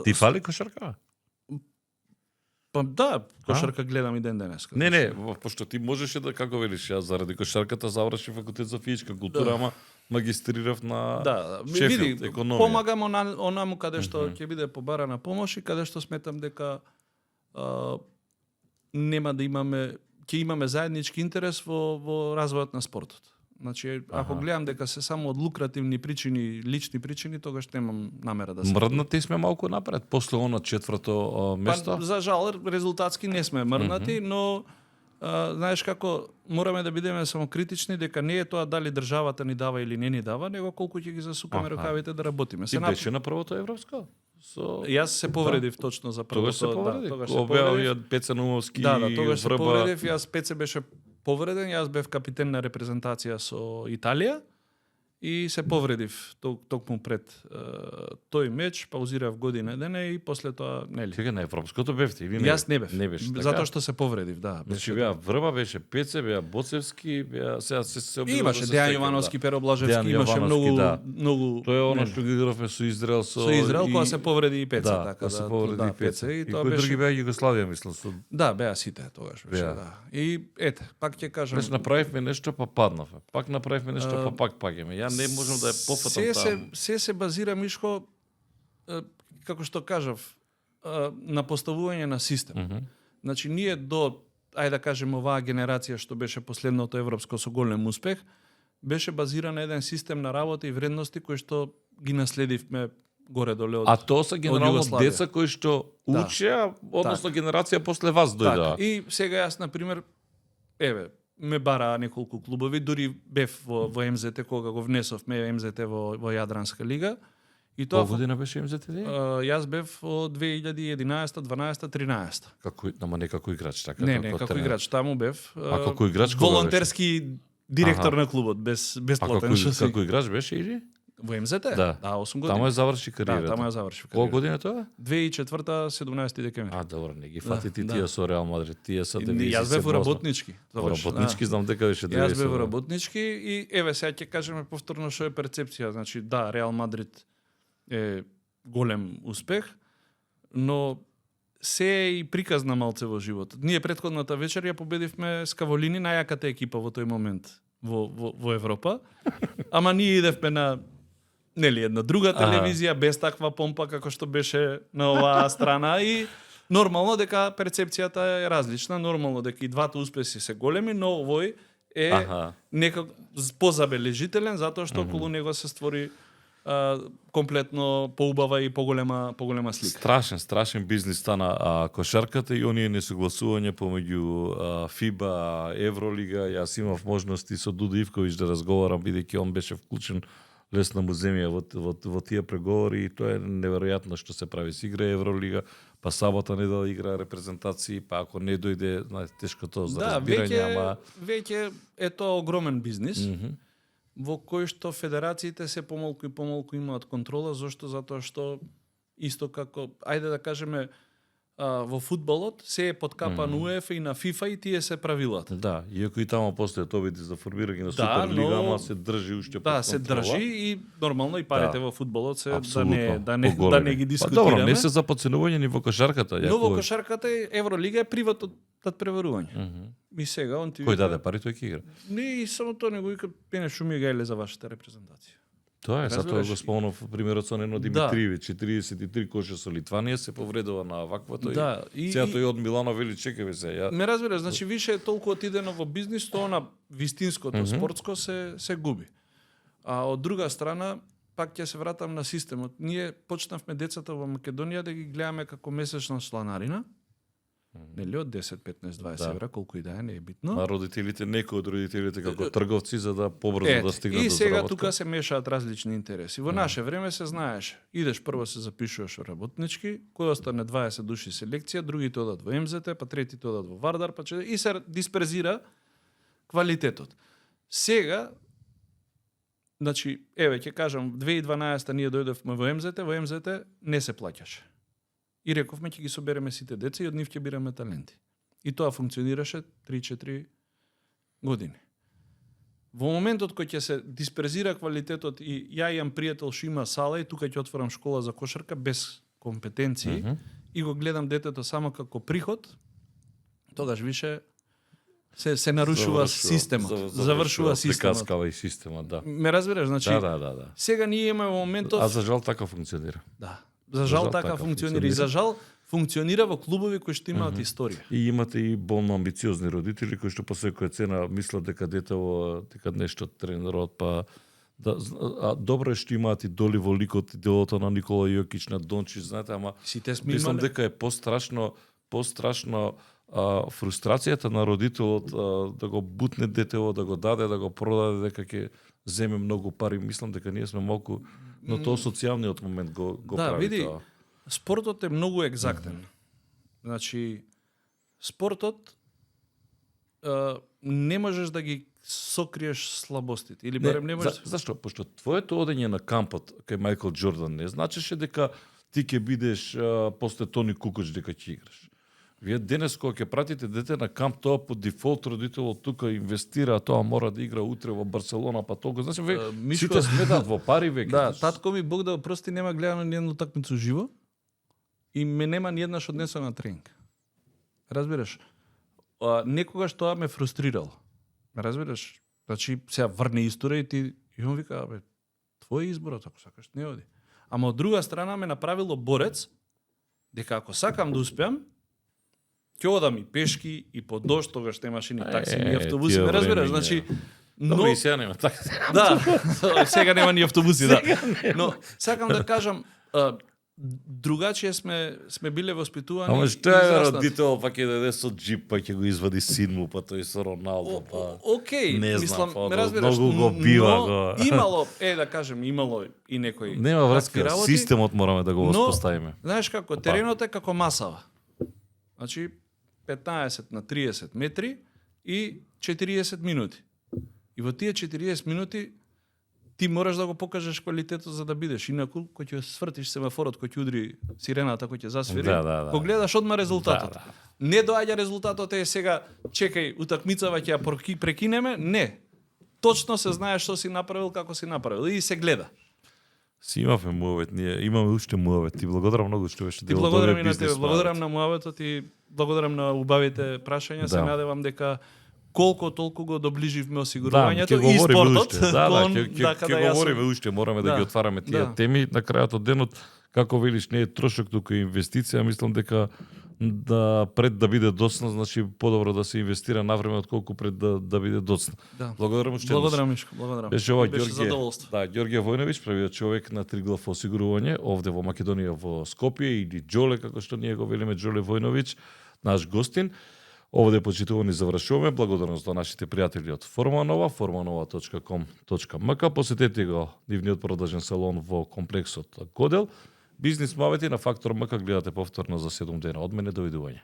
Ти фали кошарка?
Па да, кошарка гледам и ден денес.
Не, пошто ти можеше да, како велиш, јас заради кошарката завршив факултет за физичка култура, ама магистрирав на Шефилд, економија.
Помагам онаму каде што ќе биде побарана помош и каде што сметам дека нема да имаме, ќе имаме заеднички интерес во развојот на спортот. Значи, ако гледам дека се само од лукративни причини, лични причини, тогаш немам намера да се...
Мрднати сме малку напред, после она четврто место.
Па, за жал, резултатски не сме мрднати, но знаеш како, мораме да бидеме самокритични дека не е тоа дали државата ни дава или не ни дава, него колку ќе ги засукаме рукавите да работиме.
Ти беше на првото европско?
Јас се повредив точно за првото.
Тогаш се повредив.
Тогаш се повредив.
Пеца Наумовски,
Да, тогаш се
Врба.
повредив. Јас Пеце беше повреден, јас бев капитен на репрезентација со Италија и се повредив токму пред тој меч, паузирав година дена и после тоа нели.
Сега на европското бевте или не?
Јас не бев.
Не беше така.
Затоа што се повредив, да.
Значи беа Врба, беше Пеце, беа Боцевски, беа сега се обидува.
Имаше Дејан Јовановски, Перо Блажевски,
Дејан
имаше
Јовановски,
многу
да.
многу.
Тоа е она што ги игравме со Израел
со Израел кога се повреди и Пеце, така
да. Се повреди и Пеце. И
тоа
кои
беше
други беа Југославија, мислам, со
Да, беа сите тогаш беше,
Беа.
да. И ете, пак ќе кажам.
Значи направивме нешто па паднавме. Пак направивме нешто па пак паѓаме. Ја не можам да ја пофатам таму.
се базира Мишко, како што кажав, на поставување на систем. Значи ние до, ајде да кажем, оваа генерација што беше последното европско со голем успех, беше базиран на еден систем на работа и вредности кои што ги наследивме горе-доле од...
А тоа се генерално
Југославија.
деца кои што
Да.
учеа, односно генерација после вас дојдоа.
Така. И сега јас, на пример, ме бараа неколку клубови, дури бев во МЗТ кога го внесовме МЗТ во Јадранска лига. И тоа
Која година беше МЗТ?
јас бев од 2011, 12, 13.
Ама не како играч, така?
Не, како
тренер.
играч, таму бев.
А како играч кога
волонтерски директор на клубот, бесплатен.
Како играч беше или?
Во МЗТ?
Да.
8 години.
Таму ја заврши кариерата.
Да, таму ја заврши
Која
кариерата.
година тоа?
2004, 17 декември.
Добро, не ги фати ти
Да.
тие со Реал Мадрид, тие со 97.
Јас бев во работнички.
Во работнички знам дека беше
Јас бев во
97.
работнички и еве сега ќе кажеме повторно што е перцепција. Значи да, Реал Мадрид е голем успех, но се е и приказна малце во животот. Ние претходната вечер ја победивме Скаволини, најаката екипа во тој момент во Европа. Ама ние идевме на една друга телевизија без таква помпа како што беше на оваа страна и нормално дека перцепцијата е различна, нормално дека и двата успеси се големи, но овој е некако позабележителен затоа што околу него се створи комплетно поубава и поголема слика.
Страшен бизнис стана кошарката и оние несогласувања помеѓу ФИБА, Евролига. Јас имав можности со Дудо Ивковиќ да разговарам, бидејќи он беше вклучен лесна му земја во тие преговори и тоа е неверојатно што се прави. Се игра Евролига, па сабота недела игра репрезентации, па ако не дојде, тешкото за разбирање, ама
веќе е тоа огромен бизнис. Во кој што федерациите се помалку и помалку имаат контрола, зашто? Затоа што исто како, ајде да кажеме, во фудбалот се е под капа на УЕФА и на ФИФА и тие се правилата.
Да, иако и таму постојат обиди за формирање на Суперлига, ама се држи уште под контрола.
Да, се држи и нормално и парите во фудбалот се да не ги
Па
дискутираме.
добро, не се за подценување ни во кошарката.
Но во кошарката Евролига е приват од надпреварување. И сега он ти
Кој даде пари, тој ќе игра.
Не, и само тоа него вика пене шуми гајле за вашата репрезентација.
Тоа е, затоа го спомнав примерот со Нено Димитриевиќ, 43 коша со Литванија се повредува на ваквото и сега тој од Милано вели чекај се.
Ме разбираш, значи више е толку отидено во бизнис, тоа на вистинското спортско се губи. А од друга страна, пак ќе се вратам на системот. Ние почнавме децата во Македонија да ги гледаме како месечна чланарина. Нели од 10, 15, 20 евра, колку и да е, не е битно.
А родителите, некои од родителите како трговци за да побрзо да стигнат до
заработка. И сега
заработка.
тука се мешаат различни интереси. Во наше време се знаеш, идеш прво се запишуваш во работнички, кој остане 20 души селекција, другите одат во МЗТ, па третите одат во Вардар, па и се дисперзира квалитетот. Сега, значи, еве ќе кажам, 2012 ние дојдовме во МЗТ не се плаќаше. И рековме ќе ги собереме сите деца и од нив ќе бираме таленти. И тоа функционираше 3-4 години. Во моментот кој ќе се дисперзира квалитетот и ја имам пријател што има сала и тука ќе отворам школа за кошарка без компетенции и го гледам детето само како приход, тогаш више се нарушува системот. Завршува системот.
Прикаскава и системот, да.
Ме разбираш, значи.
Да.
Сега ние имаме моментов.
А за жал така функционира.
Да. За жал така функционира. И за жал функционира во клубови кои што имаат историја.
И имате и болно амбициозни родители кои што по секоја цена мислат дека детево дека нешто тренерот па добро е што имаат и доли во ликот и делото на Никола Јокич, на Дончич, знаете, ама
Сите сме
мислам
имале.
дека е пострашно фрустрацијата на родителот да го бутне детево, да го даде, да го продаде, дека ќе земе многу пари. Мислам дека ние сме малку, но тоа социјалниот момент го
Да,
прави
види,
тоа.
спортот е многу екзактен. Значи, спортот не можеш да ги сокриеш слабостите. Или барем не можеш...
Зашто? Пошто твоето одење на кампот кај Мајкл Џордан не значеше дека ти ќе бидеш после Тони Кукоч дека ќе играш. Вие денес кога ќе пратите дете на камп, тоа по дефолт родителот тука инвестира, тоа мора да игра утре во Барселона, па толку. Значи,
Мишко...
сите сметат во пари веќе.
Да, татко ми, Бог да го прости, нема гледано ни едну такмицу живо и ме нема ни еднаш однесен на тренинг. Разбираш? Некогаш тоа ме фрустрирало. Разбираш? Значи, сега врне историја и ти... И он вика, бе, твој избор, ако сакаш, не оди. Ама од друга страна ме направило борец, дека ако сакам да успеам, ќе одам и пешки, и по дожд, тогаш немаше ни такси, ни автобуси, ме разбираш? Значи,
Добро, и сега нема такси.
Да, сега нема ни автобуси, да. Но сакам да кажам, другачие сме биле воспитувани.
Ама што е
израснати.
родител, па ќе даде со джип, па ќе го извади син му, па тој со Роналдо, па...
Океј,
Не знам,
мислам,
па,
ме разбираш,
многу го бива
но
го.
имало, да кажем, имало и некои
Нема
такви
врска,
работи,
системот мораме да го
но,
воспоставиме.
Знаеш како, теренот е како масава. Значи, 15 на 30 метри и 40 минути. И во тие 40 минути ти мораш да го покажеш квалитетот за да бидеш. Инаку, кој ќе свртиш семафорот, кој ќе удри сирената, кој ќе засвири,
Да.
го гледаш одма резултатот.
Да.
Не доаѓа резултатот, сега, чекај, утакмицава ќе ја прекинеме. Не. Точно се знае што си направил, како си направил. И се гледа.
Си имавме муавет, ние имаме уште муавет. Ти благодарам многу што беше
Ти
дел од
благодарам
овој
и на тебе,
бизнес
благодарам
муавет.
на муаветот и благодарам на убавите прашања. Се
Да.
надевам дека колку толку го доближивме
Да,
осигурувањето
ќе
и
говориме
спортот.
уште. Да,
кон
ќе
дака да јас
говориме
сум-
уште, мораме да
Да.
ги отвараме тие
Да.
теми. На крајот од денот, како велиш, не е трошок, туку е инвестиција. Мислам дека пред да биде доцна, значи подобро да се инвестира навреме отколку пред да биде доцна.
Да.
Благодарам уште.
Благодарам, Мишко, благодарам.
Беше ова
Беше
Ѓорѓе.
задоволство.
Да, Ѓорѓе Војновиќ, првиот човек на Триглав осигурување овде во Македонија во Скопје, или Џоле, како што ние го велиме, Џоле Војновиќ, наш гостин. Овде почитувани завршуваме. Благодарност до нашите пријатели од Форманова, formanova.com.mk. Посетете го нивниот продажен салон во комплексот Годел. Бизнис муавети на Фактор МК гледате повторно за 7 дена. Од мене, довидување.